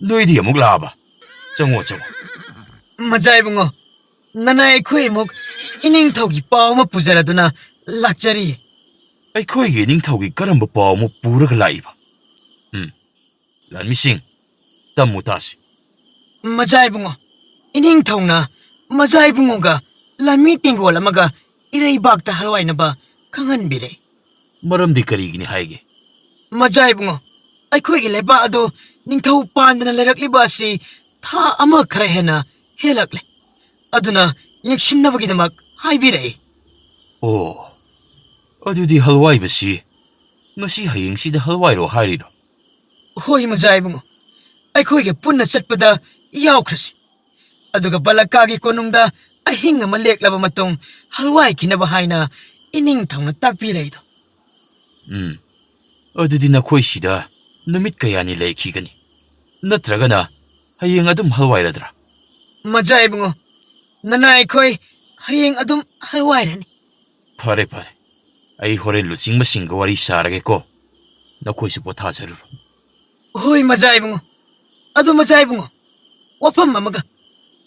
ꯅꯣꯏꯗꯤ ꯑꯃꯨꯛ ꯂꯥꯛꯑꯕ? ꯆꯪꯉꯣ, ꯆꯪꯉꯣ꯫" "ꯃꯖꯥ ꯏꯕꯨꯡꯉꯣ, ꯅꯅꯥꯏ ꯑꯩꯈꯣꯏ ꯑꯃꯨꯛ ꯏꯅꯤꯡꯊꯧꯒꯤ ꯄꯥꯎ ꯑꯃ ꯄꯨꯖꯔꯗꯨꯅ ꯂꯥꯛꯆꯔꯤ꯫" "ꯑꯩꯈꯣꯏꯒꯤ ꯏꯅꯤꯡꯊꯧꯒꯤ ꯀꯔꯝꯕ ꯄꯥꯎ ꯑꯃ ꯄꯨꯔꯒ ꯂꯥꯛꯏꯕ?" ꯎꯝ, ꯂꯥꯟꯃꯤꯁꯤꯡ, ꯇꯝꯃꯨ ꯇꯥꯁꯤ꯫ ꯃꯖꯥ ꯏꯕꯨꯡꯉꯣ, ꯏꯅꯤꯡꯊꯧꯅ ꯃꯖꯥ ꯏꯕꯨꯡꯉꯣꯒ ꯂꯥꯟꯃꯤ ꯇꯦꯡꯒꯣꯜ ꯑꯃꯒ ꯏꯔꯩꯕꯥꯛꯇ ꯍꯜꯋꯥꯏꯅꯕ ꯈꯪꯍꯟꯕꯤꯔꯦ꯫ ꯃꯔꯝꯗꯤ ꯀꯔꯤꯒꯤꯅꯤ ꯍꯥꯏꯒꯦ? ꯃꯖꯥ ꯏꯕꯨꯡꯉꯣ, ꯑꯩꯈꯣꯏꯒꯤ ꯂꯩꯕꯥꯛ ꯑꯗꯨ ꯅꯤꯡꯊꯧ ꯄꯥꯟꯗꯅ ꯂꯩꯔꯛꯂꯤꯕ ꯑꯁꯤ ꯊꯥ ꯑꯃ ꯈꯔ ꯍꯦꯟꯅ ꯍꯦꯜꯂꯛꯂꯦ꯫ ꯑꯗꯨꯅ ꯌꯦꯡꯁꯤꯟꯅꯕꯒꯤꯗꯃꯛ ꯍꯥꯏꯕꯤꯔꯛꯏ꯫ ꯑꯣ, ꯑꯗꯨꯗꯤ ꯍꯜꯋꯥꯏꯕꯁꯤ ꯉꯁꯤ ꯍꯌꯦꯡꯁꯤꯗ ꯍꯜꯋꯥꯏꯔꯣ ꯍꯥꯏꯔꯤꯔꯣ? ꯍꯣꯏ ꯃꯖꯥ ꯏꯕꯨꯡꯉꯣ, ꯑꯩꯈꯣꯏꯒ ꯄꯨꯟꯅ ꯆꯠꯄꯗ ꯌꯥꯎꯈ꯭ꯔꯁꯤ꯫ ꯑꯗꯨꯒ ꯕꯂꯛꯀꯥꯒꯤ ꯀꯣꯅꯨꯡꯗ ꯑꯍꯤꯡ ꯑꯃ ꯂꯦꯛꯂꯕ ꯃꯇꯨꯡ ꯍꯜꯋꯥꯏꯈꯤꯅꯕ ꯍꯥꯏꯅ ꯏꯅꯤꯡꯊꯧꯅ ꯇꯥꯛꯄꯤꯔꯛꯏꯗꯣ꯫ ꯎꯝ, ꯑꯗꯨꯗꯤ ꯅꯈꯣꯏ ꯁꯤꯗ ꯅꯨꯃꯤꯠ ꯀꯌꯥꯅꯤ ꯂꯩꯈꯤꯒꯅꯤ? ꯅꯠꯇ꯭ꯔꯒꯅ ꯍꯌꯦꯡ ꯑꯗꯨꯝ ꯍꯜꯋꯥꯏꯔꯗ꯭ꯔꯥ? ꯃꯖꯥ ꯏꯕꯨꯡꯉꯣ, ꯅꯅꯥꯏ ꯑꯩꯈꯣꯏ ꯍꯌꯦꯡ ꯑꯗꯨꯝ ꯍꯜꯋꯥꯏꯔꯅꯤ꯫ ꯐꯔꯦ, ꯐꯔꯦ꯫ ꯑꯩ ꯍꯣꯔꯦꯟ ꯂꯨꯆꯤꯡꯕꯁꯤꯡꯒ ꯋꯥꯔꯤ ꯁꯥꯔꯒꯦꯀꯣ꯫ ꯅꯈꯣꯏꯁꯨ ꯄꯣꯊꯥꯖꯔꯨꯔꯣ꯫ ꯍꯣꯏ, ꯃꯖꯥ ꯏꯕꯨꯡꯉꯣ꯫ ꯑꯗꯨ ꯃꯖꯥ ꯏꯕꯨꯡꯉꯣ, ꯋꯥꯐꯝ ꯑꯃꯒ,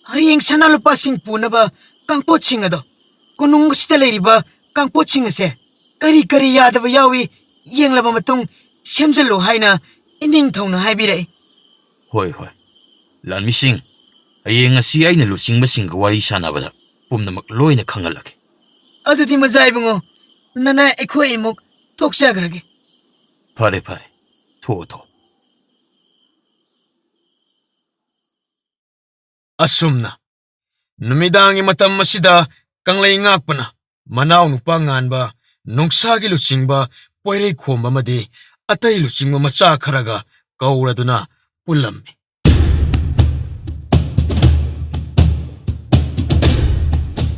ꯍꯌꯦꯡ ꯁꯅꯥ ꯂꯨꯄꯥꯁꯤꯡ ꯄꯨꯅꯕ ꯀꯥꯡꯄꯣꯠꯁꯤꯡ ꯑꯗꯣ ꯀꯣꯅꯨꯡ ꯑꯁꯤꯗ ꯂꯩꯔꯤꯕ ꯀꯥꯡꯄꯣꯠꯁꯤꯡ ꯑꯁꯦ ꯀꯔꯤ ꯀꯔꯤ ꯌꯥꯗꯕ ꯌꯥꯎꯏ ꯌꯦꯡꯂꯕ ꯃꯇꯨꯡ ꯁꯦꯝꯖꯤꯜꯂꯨ ꯍꯥꯏꯅ ꯏꯅꯤꯡꯊꯧꯅ ꯍꯥꯏꯕꯤꯔꯛꯏ꯫ ꯍꯣꯏ, ꯍꯣꯏ꯫ ꯂꯥꯟꯃꯤꯁꯤꯡ, ꯍꯌꯦꯡ ꯑꯁꯤ ꯑꯩꯅ ꯂꯨꯆꯤꯡꯕꯁꯤꯡꯒ ꯋꯥꯔꯤ ꯁꯥꯟꯅꯕꯗ ꯄꯨꯝꯅꯃꯛ ꯂꯣꯏꯅ ꯈꯪꯍꯜꯂꯒꯦ꯫ ꯑꯗꯨꯗꯤ ꯃꯖꯥ ꯏꯕꯨꯡꯉꯣ, ꯅꯅꯥꯏ ꯑꯩꯈꯣꯏ ꯑꯃꯨꯛ ꯊꯣꯛꯆꯈ꯭ꯔꯒꯦ꯫ ꯐꯔꯦ, ꯐꯔꯦ꯫ ꯊꯣꯛꯑꯣ, ꯊꯣꯛꯑꯣ꯫ ꯑꯁꯨꯝꯅ ꯅꯨꯃꯤꯗꯥꯡꯒꯤ ꯃꯇꯝ ꯑꯁꯤꯗ ꯀꯪꯂꯩ ꯉꯥꯛꯄꯅ ꯃꯅꯥꯎ ꯅꯨꯄꯥ ꯉꯥꯟꯕ, ꯅꯣꯡꯁꯥꯒꯤ ꯂꯨꯆꯤꯡꯕ ꯄꯣꯏꯔꯩꯈꯣꯝꯕ ꯑꯃꯗꯤ ꯑꯇꯩ ꯂꯨꯆꯤꯡꯕ ꯃꯆꯥ ꯈꯔꯒ ꯀꯧꯔꯗꯨꯅ ꯄꯨꯜꯂꯝꯃꯤ꯫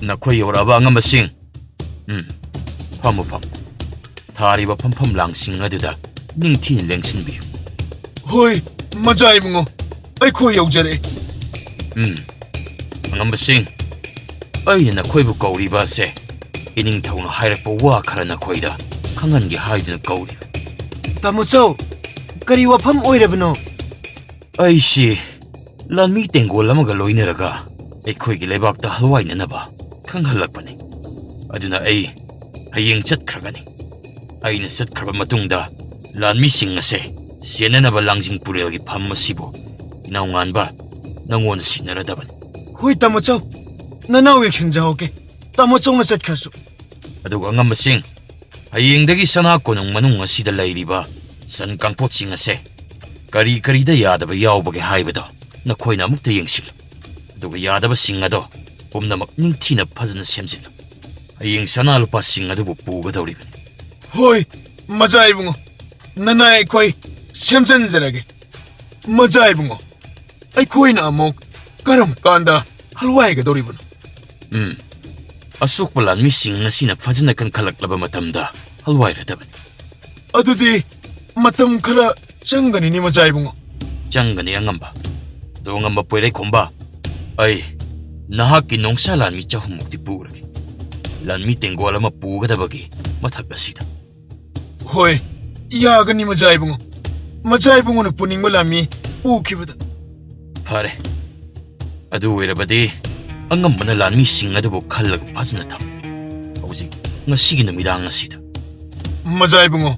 ꯅꯈꯣꯏ ꯌꯧꯔꯛꯑꯕ, ꯑꯉꯝꯕꯁꯤꯡ? ꯎꯝ, ꯐꯝꯃꯨ, ꯐꯝꯃꯨ꯫ ꯊꯥꯔꯤꯕ ꯐꯝꯐꯝ ꯂꯥꯡꯁꯤꯡ ꯑꯗꯨꯗ ꯅꯤꯡꯊꯤꯅ ꯂꯦꯡꯁꯤꯟꯕꯤꯌꯨ꯫ ꯍꯣꯏ, ꯃꯖꯥ ꯏꯕꯨꯡꯉꯣ, ꯑꯩꯈꯣꯏ ꯌꯧꯖꯔꯛꯑꯦ꯫ ꯎꯝ, ꯑꯉꯝꯕꯁꯤꯡ, ꯑꯩꯅ ꯅꯈꯣꯏꯕꯨ ꯀꯧꯔꯤꯕ ꯑꯁꯦ ꯏꯅꯤꯡꯊꯧꯅ ꯍꯥꯏꯔꯛꯄ ꯋꯥ ꯈꯔ ꯅꯈꯣꯏꯗ ꯈꯪꯍꯟꯒꯦ ꯍꯥꯏꯗꯨꯅ ꯀꯧꯔꯤꯕꯅꯤ꯫ ꯇꯥꯃꯣꯆꯧ, ꯀꯔꯤ ꯋꯥꯐꯝ ꯑꯣꯏꯔꯕꯅꯣ? ꯑꯩꯁꯤ ꯂꯥꯟꯃꯤ ꯇꯦꯡꯒꯣꯜ ꯑꯃꯒ ꯂꯣꯏꯅꯔꯒ ꯑꯩꯈꯣꯏꯒꯤ ꯂꯩꯕꯥꯛꯇ ꯍꯜꯋꯥꯏꯅꯅꯕ ꯈꯪꯍꯜꯂꯛꯄꯅꯤ꯫ ꯑꯗꯨꯅ ꯑꯩ ꯍꯌꯦꯡ ꯆꯠꯈ꯭ꯔꯒꯅꯤ꯫ ꯑꯩꯅ ꯆꯠꯈ꯭ꯔꯕ ꯃꯇꯨꯡꯗ ꯂꯥꯟꯃꯤꯁꯤꯡ ꯑꯁꯦ ꯆꯦꯟꯅꯅꯕ ꯂꯥꯡꯖꯤꯡ ꯄꯨꯔꯦꯜꯒꯤ ꯐꯝ ꯑꯁꯤꯕꯨ ꯏꯅꯥꯎ ꯉꯥꯟꯕ ꯅꯪꯉꯣꯟꯗ ꯁꯤꯟꯅꯔꯗꯕꯅꯤ꯫ ꯍꯣꯏ, ꯇꯥꯃꯣ ꯆꯧ꯫ ꯅꯅꯥꯎ ꯌꯦꯡꯁꯤꯟꯖꯍꯧꯒꯦ꯫ ꯇꯥꯃꯣ ꯆꯧꯅ ꯆꯠꯈ꯭ꯔꯁꯨ꯫ ꯑꯗꯨꯒ ꯑꯉꯝꯕꯁꯤꯡ, ꯍꯌꯦꯡꯗꯒꯤ ꯁꯅꯥ ꯀꯣꯅꯨꯡ ꯃꯅꯨꯡ ꯑꯁꯤꯗ ꯂꯩꯔꯤꯕ ꯆꯟ ꯀꯥꯡꯄꯣꯠꯁꯤꯡ ꯑꯁꯦ ꯀꯔꯤ ꯀꯔꯤꯗ ꯌꯥꯗꯕ ꯌꯥꯎꯕꯒꯦ ꯍꯥꯏꯕꯗꯣ ꯅꯈꯣꯏꯅ ꯑꯃꯨꯛꯇ ꯌꯦꯡꯁꯤꯜꯂꯨ꯫ ꯑꯗꯨꯒ ꯌꯥꯗꯕꯁꯤꯡ ꯑꯗꯣ ꯄꯨꯝꯅꯃꯛ ꯅꯤꯡꯊꯤꯅ ꯐꯖꯅ ꯁꯦꯝꯖꯤꯜꯂꯨ꯫ ꯍꯌꯦꯡ ꯁꯅꯥ ꯂꯨꯄꯥꯁꯤꯡ ꯑꯗꯨꯕꯨ ꯄꯨꯒꯗꯧꯔꯤꯕꯅꯤ꯫ ꯍꯣꯏ, ꯃꯖꯥ ꯏꯕꯨꯡꯉꯣ꯫ ꯅꯅꯥꯏ ꯑꯩꯈꯣꯏ ꯁꯦꯝꯖꯤꯟꯖꯔꯒꯦ꯫ ꯃꯖꯥ ꯏꯕꯨꯡꯉꯣ, ꯑꯩꯈꯣꯏꯅ ꯑꯃꯨꯛ ꯀꯔꯝ ꯀꯥꯟꯗ ꯍꯜꯋꯥꯏꯒꯗꯧꯔꯤꯕꯅꯣ? ꯎꯝ꯫ ꯑꯁꯣꯛꯄ ꯂꯥꯟꯃꯤꯁꯤꯡ ꯑꯁꯤꯅ ꯐꯖꯅ ꯀꯟꯈꯠꯂꯛꯂꯕ ꯃꯇꯝꯗ ꯍꯜꯋꯥꯏꯔꯗꯕꯅꯤ꯫ ꯑꯗꯨꯗꯤ ꯃꯇꯝ ꯈꯔ ꯆꯪꯒꯅꯤꯅꯦ, ꯃꯖꯥ ꯏꯕꯨꯡꯉꯣ꯫ ꯆꯪꯒꯅꯤ, ꯑꯉꯝꯕ꯫ ꯑꯗꯣ, ꯑꯉꯝꯕ ꯄꯣꯏꯔꯩꯈꯣꯝꯕ, ꯑꯩ ꯅꯍꯥꯛꯀꯤ ꯅꯣꯡꯁꯥ ꯂꯥꯟꯃꯤ ꯆꯍꯨꯝꯃꯨꯛꯇꯤ ꯄꯨꯔꯒꯦ꯫ ꯂꯥꯟꯃꯤ ꯇꯦꯡꯒꯣꯜ ꯑꯃ ꯄꯨꯒꯗꯕꯒꯤ ꯃꯊꯛ ꯑꯁꯤꯗ꯫ ꯍꯣꯏ, ꯌꯥꯒꯅꯤ, ꯃꯖꯥ ꯏꯕꯨꯡꯉꯣ꯫ ꯃꯖꯥ ꯏꯕꯨꯡꯉꯣꯅ ꯄꯨꯅꯤꯡꯕ ꯂꯥꯟꯃꯤ ꯄꯨꯈꯤꯕꯗ꯫ ꯐꯔꯦ꯫ ꯑꯗꯨ ꯑꯣꯏꯔꯕꯗꯤ ꯑꯉꯝꯕꯅ ꯂꯥꯟꯃꯤꯁꯤꯡ ꯑꯗꯨꯕꯨ ꯈꯜꯂꯒ ꯐꯖꯅ ꯊꯝ꯫ ꯍꯧꯖꯤꯛ, ꯉꯁꯤꯒꯤ ꯅꯨꯃꯤꯗꯥꯡ ꯑꯁꯤꯗ꯫ ꯃꯖꯥ ꯏꯕꯨꯡꯉꯣ,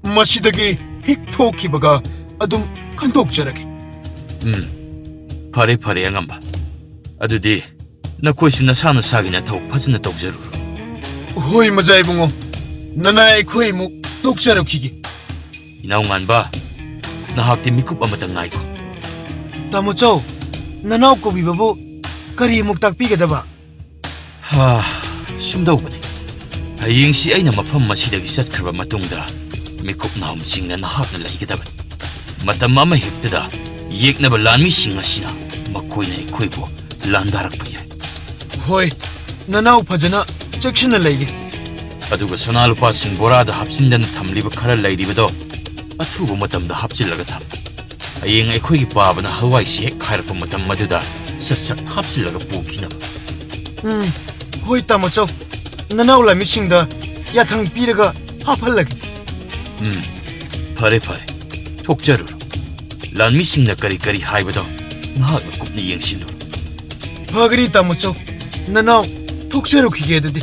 ꯃꯁꯤꯗꯒꯤ ꯍꯤꯛ ꯊꯣꯛꯈꯤꯕꯒ ꯑꯗꯨꯝ ꯈꯟꯗꯣꯛꯆꯔꯒꯦ꯫ ꯎꯝ, ꯐꯔꯦ, ꯐꯔꯦ, ꯑꯉꯝꯕ꯫ ꯑꯗꯨꯗꯤ ꯅꯈꯣꯏꯁꯨ ꯅꯁꯥ ꯅꯁꯥꯒꯤ ꯅꯊꯧ ꯐꯖꯅ ꯇꯧꯖꯔꯨꯔꯣ꯫ ꯍꯣꯏ, ꯃꯖꯥ ꯏꯕꯨꯡꯉꯣ, ꯅꯅꯥꯏ ꯑꯩꯈꯣꯏ ꯑꯃꯨꯛ ꯇꯣꯛꯆꯔꯛꯈꯤꯒꯦ꯫ ꯏꯅꯥꯎ ꯉꯥꯟꯕ, ꯅꯍꯥꯛꯇꯤ ꯃꯤꯀꯨꯞ ꯑꯃꯇ ꯉꯥꯏꯈꯣ꯫ ꯇꯥꯃꯣ ꯆꯧ, ꯅꯅꯥꯎ ꯀꯧꯕꯤꯕꯕꯨ ꯀꯔꯤ ꯑꯃꯨꯛ ꯇꯥꯛꯄꯤꯒꯗꯕ? ꯍꯥ, ꯁꯨꯝꯗꯧꯕꯅꯤ꯫ ꯍꯌꯦꯡꯁꯤ ꯑꯩꯅ ꯃꯐꯝ ꯑꯁꯤꯗꯒꯤ ꯆꯠꯈ꯭ꯔꯕ ꯃꯇꯨꯡꯗ ꯃꯤꯀꯨꯞ ꯅꯥꯍꯨꯝꯁꯤꯡꯅ ꯅꯍꯥꯛꯅ ꯂꯩꯒꯗꯕꯅꯤ꯫ ꯃꯇꯝ ꯑꯃ ꯍꯦꯛꯇꯗ ꯌꯦꯛꯅꯕ ꯂꯥꯟꯃꯤꯁꯤꯡ ꯑꯁꯤꯅ ꯃꯈꯣꯏꯅ ꯑꯩꯈꯣꯏꯕꯨ ꯂꯥꯟꯗꯥꯔꯛꯄ ꯌꯥꯏ꯫ ꯍꯣꯏ, ꯅꯅꯥꯎ ꯐꯖꯅ ꯆꯦꯛꯁꯤꯟꯅ ꯂꯩꯒꯦ꯫ ꯑꯗꯨꯒ ꯁꯅꯥ ꯂꯨꯄꯥꯁꯤꯡ ꯕꯣꯔꯥꯗ ꯍꯥꯞꯆꯤꯟꯗꯅ ꯊꯝꯂꯤꯕ ꯈꯔ ꯂꯩꯔꯤꯕꯗꯣ ꯑꯊꯨꯕ ꯃꯇꯝꯗ ꯍꯥꯞꯆꯤꯜꯂꯒ ꯊꯝ꯫ ꯍꯌꯦꯡ ꯑꯩꯈꯣꯏꯒꯤ ꯄꯥꯕꯅ ꯍꯋꯥꯏꯁꯤ ꯍꯦꯛ ꯈꯥꯏꯔꯛꯄ ꯃꯇꯝ ꯑꯗꯨꯗ ꯁꯠ ꯁꯠ ꯍꯥꯞꯆꯤꯜꯂꯒ ꯄꯨꯈꯤꯅꯕ꯫ ꯎꯝ, ꯍꯣꯏ, ꯇꯥꯃꯣ ꯆꯧ꯫ ꯅꯅꯥꯎ ꯂꯥꯟꯃꯤꯁꯤꯡꯗ ꯌꯥꯊꯪ ꯄꯤꯔꯒ ꯍꯥꯞꯍꯜꯂꯒꯦ꯫ ꯎꯝ, ꯐꯔꯦ, ꯐꯔꯦ꯫ ꯊꯣꯛꯆꯔꯨꯔꯣ꯫ ꯂꯥꯟꯃꯤꯁꯤꯡꯅ ꯀꯔꯤ ꯀꯔꯤ ꯍꯥꯏꯕꯗꯣ ꯅꯍꯥꯛꯅ ꯀꯨꯞꯅ ꯌꯦꯡꯁꯤꯜꯂꯨ꯫ ꯐꯒꯅꯤ, ꯇꯥꯃꯣ ꯆꯧ꯫ ꯅꯅꯥꯎ ꯊꯣꯛꯆꯔꯨꯈꯤꯒꯦ ꯑꯗꯨꯗꯤ꯫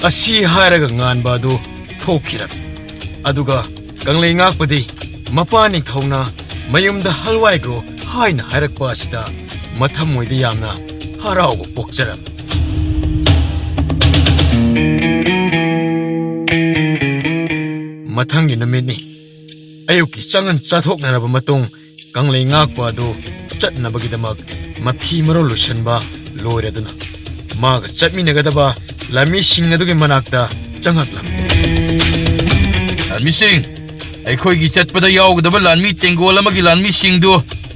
ꯑꯁꯤ ꯍꯥꯏꯔꯒ ꯉꯥꯟꯕ ꯑꯗꯨ ꯊꯣꯛꯈꯤꯔꯝꯃꯤ꯫ ꯑꯗꯨꯒ ꯀꯪꯂꯩ ꯉꯥꯛꯄꯗꯤ ꯃꯄꯥ ꯅꯤꯡꯊꯧꯅ ꯃꯌꯨꯝꯗ ꯍꯜꯋꯥꯏꯈ꯭ꯔꯣ ꯍꯥꯏꯅ ꯍꯥꯏꯔꯛꯄ ꯑꯁꯤꯗ ꯃꯊꯃꯣꯏꯗ ꯌꯥꯝꯅ ꯍꯔꯥꯎꯕ ꯄꯣꯛꯆꯔꯝꯃꯤ꯫ ꯃꯊꯪꯒꯤ ꯅꯨꯃꯤꯠꯅꯤ꯫ ꯑꯌꯨꯛꯀꯤ ꯆꯉꯟ ꯆꯥꯊꯣꯛꯅꯔꯕ ꯃꯇꯨꯡ, ꯀꯪꯂꯩ ꯉꯥꯛꯄ ꯑꯗꯨ ꯆꯠꯅꯕꯒꯤꯗꯃꯛ ꯃꯐꯤ ꯃꯔꯣꯜ ꯂꯣꯏꯁꯤꯟꯕ ꯂꯣꯏꯔꯗꯨꯅ, ꯃꯥꯒ ꯆꯠꯃꯤꯟꯅꯒꯗꯕ ꯂꯥꯟꯃꯤꯁꯤꯡ ꯑꯗꯨꯒꯤ ꯃꯅꯥꯛꯇ ꯆꯪꯉꯛꯂꯝꯃꯤ꯫ "ꯂꯥꯟꯃꯤꯁꯤꯡ, ꯑꯩꯈꯣꯏꯒꯤ ꯆꯠꯄꯗ ꯌꯥꯎꯒꯗꯕ ꯂꯥꯟꯃꯤ ꯇꯦꯡꯒꯣꯜ ꯑꯃꯒꯤ ꯂꯥꯟꯃꯤꯁꯤꯡꯗꯨ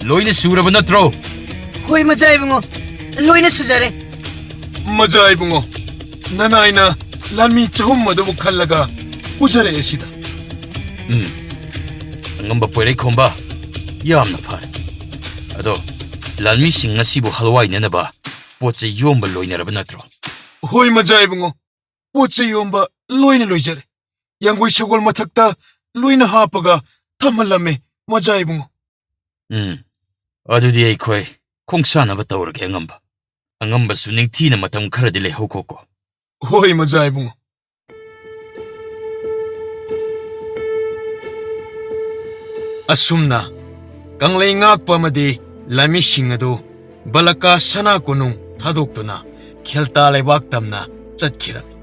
ꯂꯣꯏꯅ ꯁꯨꯔꯕ ꯅꯠꯇ꯭ꯔꯣ?" "ꯍꯣꯏ, ꯃꯖꯥ ꯏꯕꯨꯡꯉꯣ, ꯂꯣꯏꯅ ꯁꯨꯖꯔꯦ꯫" "ꯃꯖꯥ ꯏꯕꯨꯡꯉꯣ, ꯅꯅꯥꯏꯅ ꯂꯥꯟꯃꯤ ꯆꯍꯨꯝ ꯑꯗꯨꯕꯨ ꯈꯜꯂꯒ ꯄꯨꯖꯔꯛꯑꯦ ꯁꯤꯗ꯫" "ꯎꯝ, ꯑꯉꯝꯕ ꯄꯣꯏꯔꯩꯈꯣꯝꯕ, ꯌꯥꯝꯅ ꯐꯔꯦ꯫ ꯑꯗꯣ, ꯂꯥꯟꯃꯤꯁꯤꯡ ꯉꯁꯤꯕꯨ ꯍꯜꯋꯥꯏꯅꯅꯕ ꯄꯣꯠ ꯆꯩ ꯌꯣꯝꯕ ꯂꯣꯏꯅꯔꯕ ꯅꯠꯇ꯭ꯔꯣ?" "ꯍꯣꯏ, ꯃꯖꯥ ꯏꯕꯨꯡꯉꯣ, ꯄꯣꯠ ꯆꯩ ꯌꯣꯝꯕ ꯂꯣꯏꯅ ꯂꯣꯏꯖꯔꯦ꯫ ꯌꯥꯡꯒꯣꯏ ꯁꯒꯣꯜ ꯃꯊꯛꯇ ꯂꯣꯏꯅ ꯍꯥꯞꯄꯒ ꯊꯝꯍꯜꯂꯝꯃꯦ, ꯃꯖꯥ ꯏꯕꯨꯡꯉꯣ꯫" "ꯎꯝ, ꯑꯗꯨꯗꯤ ꯑꯩꯈꯣꯏ ꯈꯣꯡꯁꯥꯟꯅꯕ ꯇꯧꯔꯒꯦ ꯑꯉꯝꯕ꯫ ꯑꯉꯝꯕꯁꯨ ꯅꯤꯡꯊꯤꯅ ꯃꯇꯝ ꯈꯔꯗꯤ ꯂꯩꯍꯧꯈꯣꯀꯣ꯫" "ꯍꯣꯏ, ꯃꯖꯥ ꯏꯕꯨꯡꯉꯣ꯫" ꯑꯁꯨꯝꯅ ꯀꯪꯂꯩ ꯉꯥꯛꯄ ꯑꯃꯗꯤ ꯂꯥꯟꯃꯤꯁꯤꯡ ꯑꯗꯨ ꯕꯂꯀꯥ ꯁꯅꯥ ꯀꯣꯅꯨꯡ ꯊꯥꯗꯣꯛꯇꯨꯅ ꯈꯦꯜꯇꯥ ꯂꯩꯕꯥꯛ ꯇꯝꯅ ꯆꯠꯈꯤꯔꯝꯃꯤ꯫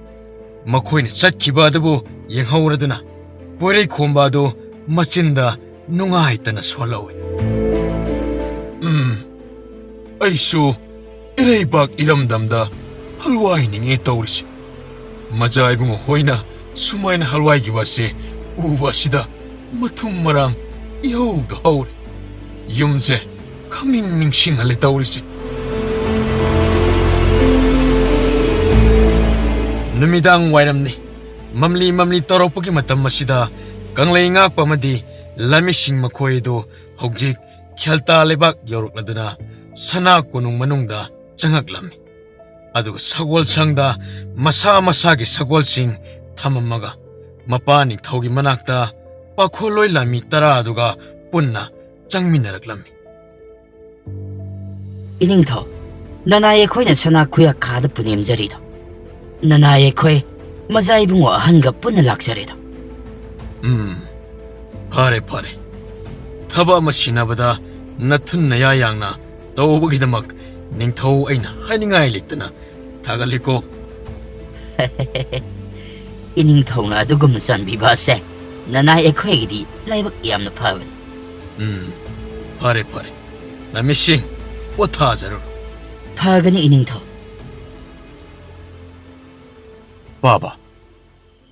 ꯃꯈꯣꯏꯅ ꯆꯠꯈꯤꯕ ꯑꯗꯨꯕꯨ ꯌꯦꯡꯍꯧꯔꯗꯨꯅ ꯄꯣꯏꯔꯩꯈꯣꯝꯕ ꯑꯗꯨ ꯃꯆꯤꯟꯗ ꯅꯨꯡꯉꯥꯏꯇꯅ ꯁꯣꯜꯍꯧꯏ꯫ "ꯎꯝ, ꯑꯩꯁꯨ ꯏꯔꯩꯕꯥꯛ ꯏꯔꯝꯗꯝꯗ ꯍꯜꯋꯥꯏꯅꯤꯡꯉꯦ ꯇꯧꯔꯤꯁꯦ꯫ ꯃꯖꯥ ꯏꯕꯨꯡꯉꯣ ꯍꯣꯏꯅ ꯁꯨꯃꯥꯏꯅ ꯍꯜꯋꯥꯏꯈꯤꯕ ꯑꯁꯦ ꯎꯕ ꯑꯁꯤꯗ ꯃꯊꯨꯝ ꯃꯔꯥꯡ ꯏꯍꯧꯗ ꯍꯧꯔꯦ꯫ ꯌꯨꯝꯁꯦ ꯈꯪꯅꯤꯡ ꯅꯤꯡꯁꯤꯡꯍꯜꯂꯦ ꯇꯧꯔꯤꯁꯦ꯫" ꯅꯨꯃꯤꯗꯥꯡ ꯋꯥꯏꯔꯝꯅꯤ꯫ ꯃꯝꯂꯤ ꯃꯝꯂꯤ ꯇꯧꯔꯛꯄꯒꯤ ꯃꯇꯝ ꯑꯁꯤꯗ ꯀꯪꯂꯩ ꯉꯥꯛꯄ ꯑꯃꯗꯤ ꯂꯥꯟꯃꯤꯁꯤꯡ ꯃꯈꯣꯏ ꯑꯗꯨ ꯍꯧꯖꯤꯛ ꯈꯦꯜꯇꯥ ꯂꯩꯕꯥꯛ ꯌꯧꯔꯛꯂꯗꯨꯅ ꯁꯅꯥ ꯀꯣꯅꯨꯡ ꯃꯅꯨꯡꯗ ꯆꯪꯉꯛꯂꯝꯃꯤ꯫ ꯑꯗꯨꯒ ꯁꯒꯣꯜꯁꯪꯗ ꯃꯁꯥ ꯃꯁꯥꯒꯤ ꯁꯒꯣꯜꯁꯤꯡ ꯊꯝꯃꯝꯃꯒ ꯃꯄꯥ ꯅꯤꯡꯊꯧꯒꯤ ꯃꯅꯥꯛꯇ ꯄꯥꯈꯣꯜꯂꯣꯏ ꯂꯥꯟꯃꯤ ꯇꯔꯥ ꯑꯗꯨꯒ ꯄꯨꯟꯅ ꯆꯪꯃꯤꯟꯅꯔꯛꯂꯝꯃꯤ꯫ "ꯏꯅꯤꯡꯊꯧ, ꯅꯅꯥꯏ ꯑꯩꯈꯣꯏꯅ ꯁꯅꯥ ꯈꯨꯌꯥꯈꯥꯗ ꯄꯨꯅꯦꯝꯖꯔꯤꯗꯣ, ꯅꯅꯥꯏ ꯑꯩꯈꯣꯏ ꯃꯖꯥ ꯏꯕꯨꯡꯉꯣ ꯑꯍꯟꯒ ꯄꯨꯟꯅ ꯂꯥꯛꯆꯔꯦꯗꯣ꯫" ꯎꯝ, ꯐꯔꯦ, ꯐꯔꯦ꯫ ꯊꯕꯛ ꯑꯃ ꯁꯤꯟꯅꯕꯗ ꯅꯊꯨꯟ ꯅꯌꯥ ꯌꯥꯡꯅ ꯇꯧꯕꯒꯤꯗꯃꯛ ꯅꯤꯡꯊꯧ ꯑꯩꯅ ꯍꯥꯏꯅꯤꯡꯉꯥꯏ ꯂꯩꯇꯅ ꯊꯥꯒꯠꯂꯤꯀꯣ꯫ ꯏꯅꯤꯡꯊꯧꯅ ꯑꯗꯨꯒꯨꯝꯅ ꯆꯥꯟꯕꯤꯕ ꯑꯁꯦ ꯅꯅꯥꯏ ꯑꯩꯈꯣꯏꯒꯤꯗꯤ ꯂꯥꯏꯕꯛ ꯌꯥꯝꯅ ꯐꯕꯅꯤ꯫ ꯎꯝ, ꯐꯔꯦ, ꯐꯔꯦ꯫ ꯂꯝꯃꯤꯁꯤꯡ, ꯄꯣꯊꯥꯖꯔꯨꯔꯣ꯫ ꯐꯒꯅꯤ ꯏꯅꯤꯡꯊꯧ꯫ ꯄꯥꯕ,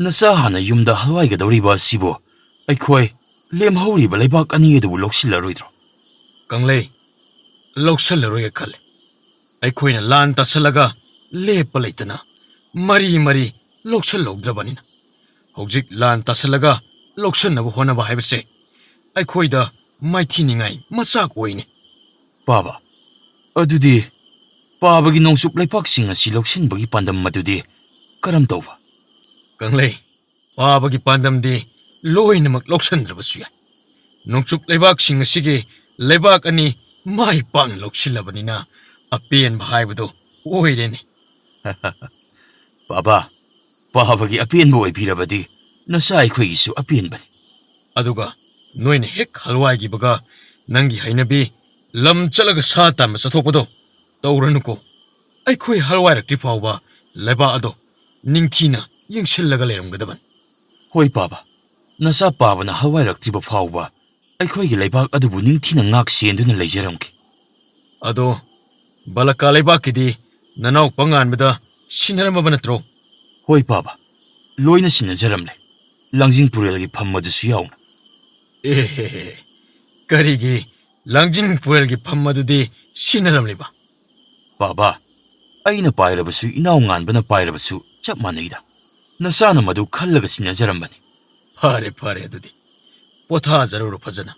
ꯅꯆꯥ ꯍꯥꯟꯅ ꯌꯨꯝꯗ ꯍꯜꯋꯥꯏꯒꯗꯧꯔꯤꯕ ꯑꯁꯤꯕꯨ ꯑꯩꯈꯣꯏ ꯂꯦꯝꯍꯧꯔꯤꯕ ꯂꯩꯕꯥꯛ ꯑꯅꯤ ꯑꯗꯨꯕꯨ ꯂꯧꯁꯤꯜꯂꯔꯣꯏꯗ꯭ꯔꯣ? ꯀꯪꯂꯩ, ꯂꯧꯁꯜꯂꯔꯣꯏꯒꯦ ꯈꯜꯂꯦ꯫ ꯑꯩꯈꯣꯏꯅ ꯂꯥꯟ ꯇꯥꯁꯜꯂꯒ ꯂꯦꯞꯄ ꯂꯩꯇꯅ ꯃꯔꯤ ꯃꯔꯤ ꯂꯧꯁꯜꯍꯧꯗ꯭ꯔꯕꯅꯤꯅ, ꯍꯧꯖꯤꯛ ꯂꯥꯟ ꯇꯥꯁꯜꯂꯒ ꯂꯧꯁꯟꯅꯕ ꯍꯣꯠꯅꯕ ꯍꯥꯏꯕꯁꯦ ꯑꯩꯈꯣꯏꯗ ꯃꯥꯏꯊꯤꯅꯤꯡꯉꯥꯏ ꯃꯆꯥꯛ ꯑꯣꯏꯅꯦ꯫ ꯄꯥꯕ, ꯑꯗꯨꯗꯤ ꯄꯥꯕꯒꯤ ꯅꯣꯡꯆꯨꯞ ꯂꯩꯕꯥꯛꯁꯤꯡ ꯑꯁꯤ ꯂꯧꯁꯤꯟꯕꯒꯤ ꯄꯥꯟꯗꯝ ꯑꯗꯨꯗꯤ ꯀꯔꯝ ꯇꯧꯕ? ꯀꯪꯂꯩ, ꯄꯥꯕꯒꯤ ꯄꯥꯟꯗꯝꯗꯤ ꯂꯣꯏꯅꯃꯛ ꯂꯧꯁꯤꯟꯗ꯭ꯔꯕꯁꯨ ꯌꯥꯏ꯫ ꯅꯣꯡꯆꯨꯞ ꯂꯩꯕꯥꯛꯁꯤꯡ ꯑꯁꯤꯒꯤ ꯂꯩꯕꯥꯛ ꯑꯅꯤ ꯃꯥꯏ ꯄꯥꯛꯅ ꯂꯧꯁꯤꯜꯂꯕꯅꯤꯅ ꯑꯄꯦꯟꯕ ꯍꯥꯏꯕꯗꯨ ꯑꯣꯏꯔꯦꯅꯦ꯫ ꯄꯥꯕ, ꯄꯥꯕꯒꯤ ꯑꯄꯦꯟꯕ ꯑꯣꯏꯕꯤꯔꯕꯗꯤ ꯅꯆꯥ ꯑꯩꯈꯣꯏꯒꯤꯁꯨ ꯑꯄꯦꯟꯕꯅꯤ꯫ ꯑꯗꯨꯒ ꯅꯣꯏꯅ ꯍꯦꯛ ꯍꯜꯋꯥꯏꯈꯤꯕꯒ ꯅꯪꯒꯤ ꯍꯩꯅꯕꯤ ꯂꯝ ꯆꯠꯂꯒ ꯁꯥ ꯇꯥꯟꯕ ꯆꯠꯊꯣꯛꯄꯗꯣ ꯇꯧꯔꯅꯨꯀꯣ꯫ ꯑꯩꯈꯣꯏ ꯍꯜꯋꯥꯏꯔꯛꯇ꯭ꯔꯤ ꯐꯥꯎꯕ ꯂꯩꯕꯥꯛ ꯑꯗꯣ ꯅꯤꯡꯊꯤꯅ ꯌꯦꯡꯁꯤꯜꯂꯒ ꯂꯩꯔꯝꯒꯗꯕꯅꯤ꯫ ꯍꯣꯏ ꯄꯥꯕ, ꯅꯆꯥ ꯄꯥꯕꯅ ꯍꯜꯋꯥꯏꯔꯛꯇ꯭ꯔꯤꯕ ꯐꯥꯎꯕ ꯑꯩꯈꯣꯏꯒꯤ ꯂꯩꯕꯥꯛ ꯑꯗꯨꯕꯨ ꯅꯤꯡꯊꯤꯅ ꯉꯥꯛ ꯁꯦꯟꯗꯨꯅ ꯂꯩꯖꯔꯝꯒꯦ꯫ ꯑꯗꯣ ꯕꯂꯀꯥ ꯂꯩꯕꯥꯛꯀꯤꯗꯤ ꯅꯅꯥꯎꯄꯥ ꯉꯥꯟꯕꯗ ꯁꯤꯟꯅꯔꯝꯃꯕ ꯅꯠꯇ꯭ꯔꯣ? ꯍꯣꯏ ꯄꯥꯕ, ꯂꯣꯏꯅ ꯁꯤꯟꯅꯖꯔꯝꯂꯦ, ꯂꯥꯡꯖꯤꯡ ꯄꯨꯔꯦꯜꯒꯤ ꯐꯝ ꯑꯗꯨꯁꯨ ꯌꯥꯎꯅ꯫ ꯑꯦꯍꯦꯍꯦ, ꯀꯔꯤꯒꯤ ꯂꯥꯡꯖꯤꯡ ꯄꯨꯔꯦꯜꯒꯤ ꯐꯝ ꯑꯗꯨꯗꯤ ꯁꯤꯟꯅꯔꯝꯂꯤꯕ? ꯄꯥꯕ, ꯑꯩꯅ ꯄꯥꯏꯔꯕꯁꯨ ꯏꯅꯥꯎ ꯉꯥꯟꯕꯅ ꯄꯥꯏꯔꯕꯁꯨ ꯆꯞ ꯃꯥꯟꯅꯩꯗ꯫ ꯅꯆꯥꯅ ꯃꯗꯨ ꯈꯜꯂꯒ ꯁꯤꯟꯅꯖꯔꯝꯕꯅꯤ꯫ ꯐꯔꯦ, ꯐꯔꯦ, ꯑꯗꯨꯗꯤ ꯄꯣꯊꯥꯖꯔꯨꯔꯣ ꯐꯖꯅ꯫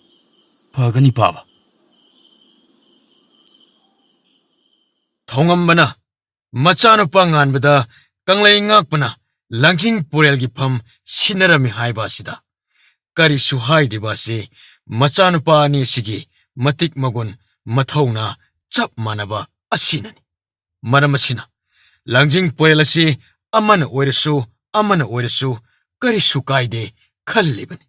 ꯐꯒꯅꯤ ꯄꯥꯕ꯫ ꯊꯧꯉꯝꯕꯅ ꯃꯆꯥꯅꯨꯄꯥ ꯉꯥꯟꯕꯗ ꯀꯪꯂꯩ ꯉꯥꯛꯄꯅ ꯂꯥꯡꯖꯤꯡ ꯄꯨꯔꯦꯜꯒꯤ ꯐꯝ ꯁꯤꯟꯅꯔꯝꯃꯤ ꯍꯥꯏꯕ ꯑꯁꯤꯗ ꯀꯔꯤꯁꯨ ꯍꯥꯏꯗ꯭ꯔꯤꯕ ꯑꯁꯤ ꯃꯆꯥꯅꯨꯄꯥ ꯑꯅꯤ ꯑꯁꯤꯒꯤ ꯃꯇꯤꯛ ꯃꯒꯨꯟ ꯃꯊꯧꯅꯥ ꯆꯞ ꯃꯥꯟꯅꯕ ꯑꯁꯤꯅꯅꯤ꯫ ꯃꯔꯝ ꯑꯁꯤꯅ ꯂꯥꯡꯖꯤꯡ ꯄꯨꯔꯦꯜ ꯑꯁꯤ ꯑꯃꯅ ꯑꯣꯏꯔꯁꯨ ꯑꯃꯅ ꯑꯣꯏꯔꯁꯨ ꯀꯔꯤꯁꯨ ꯀꯥꯏꯗꯦ, ꯈꯜꯂꯤꯕꯅꯤ꯫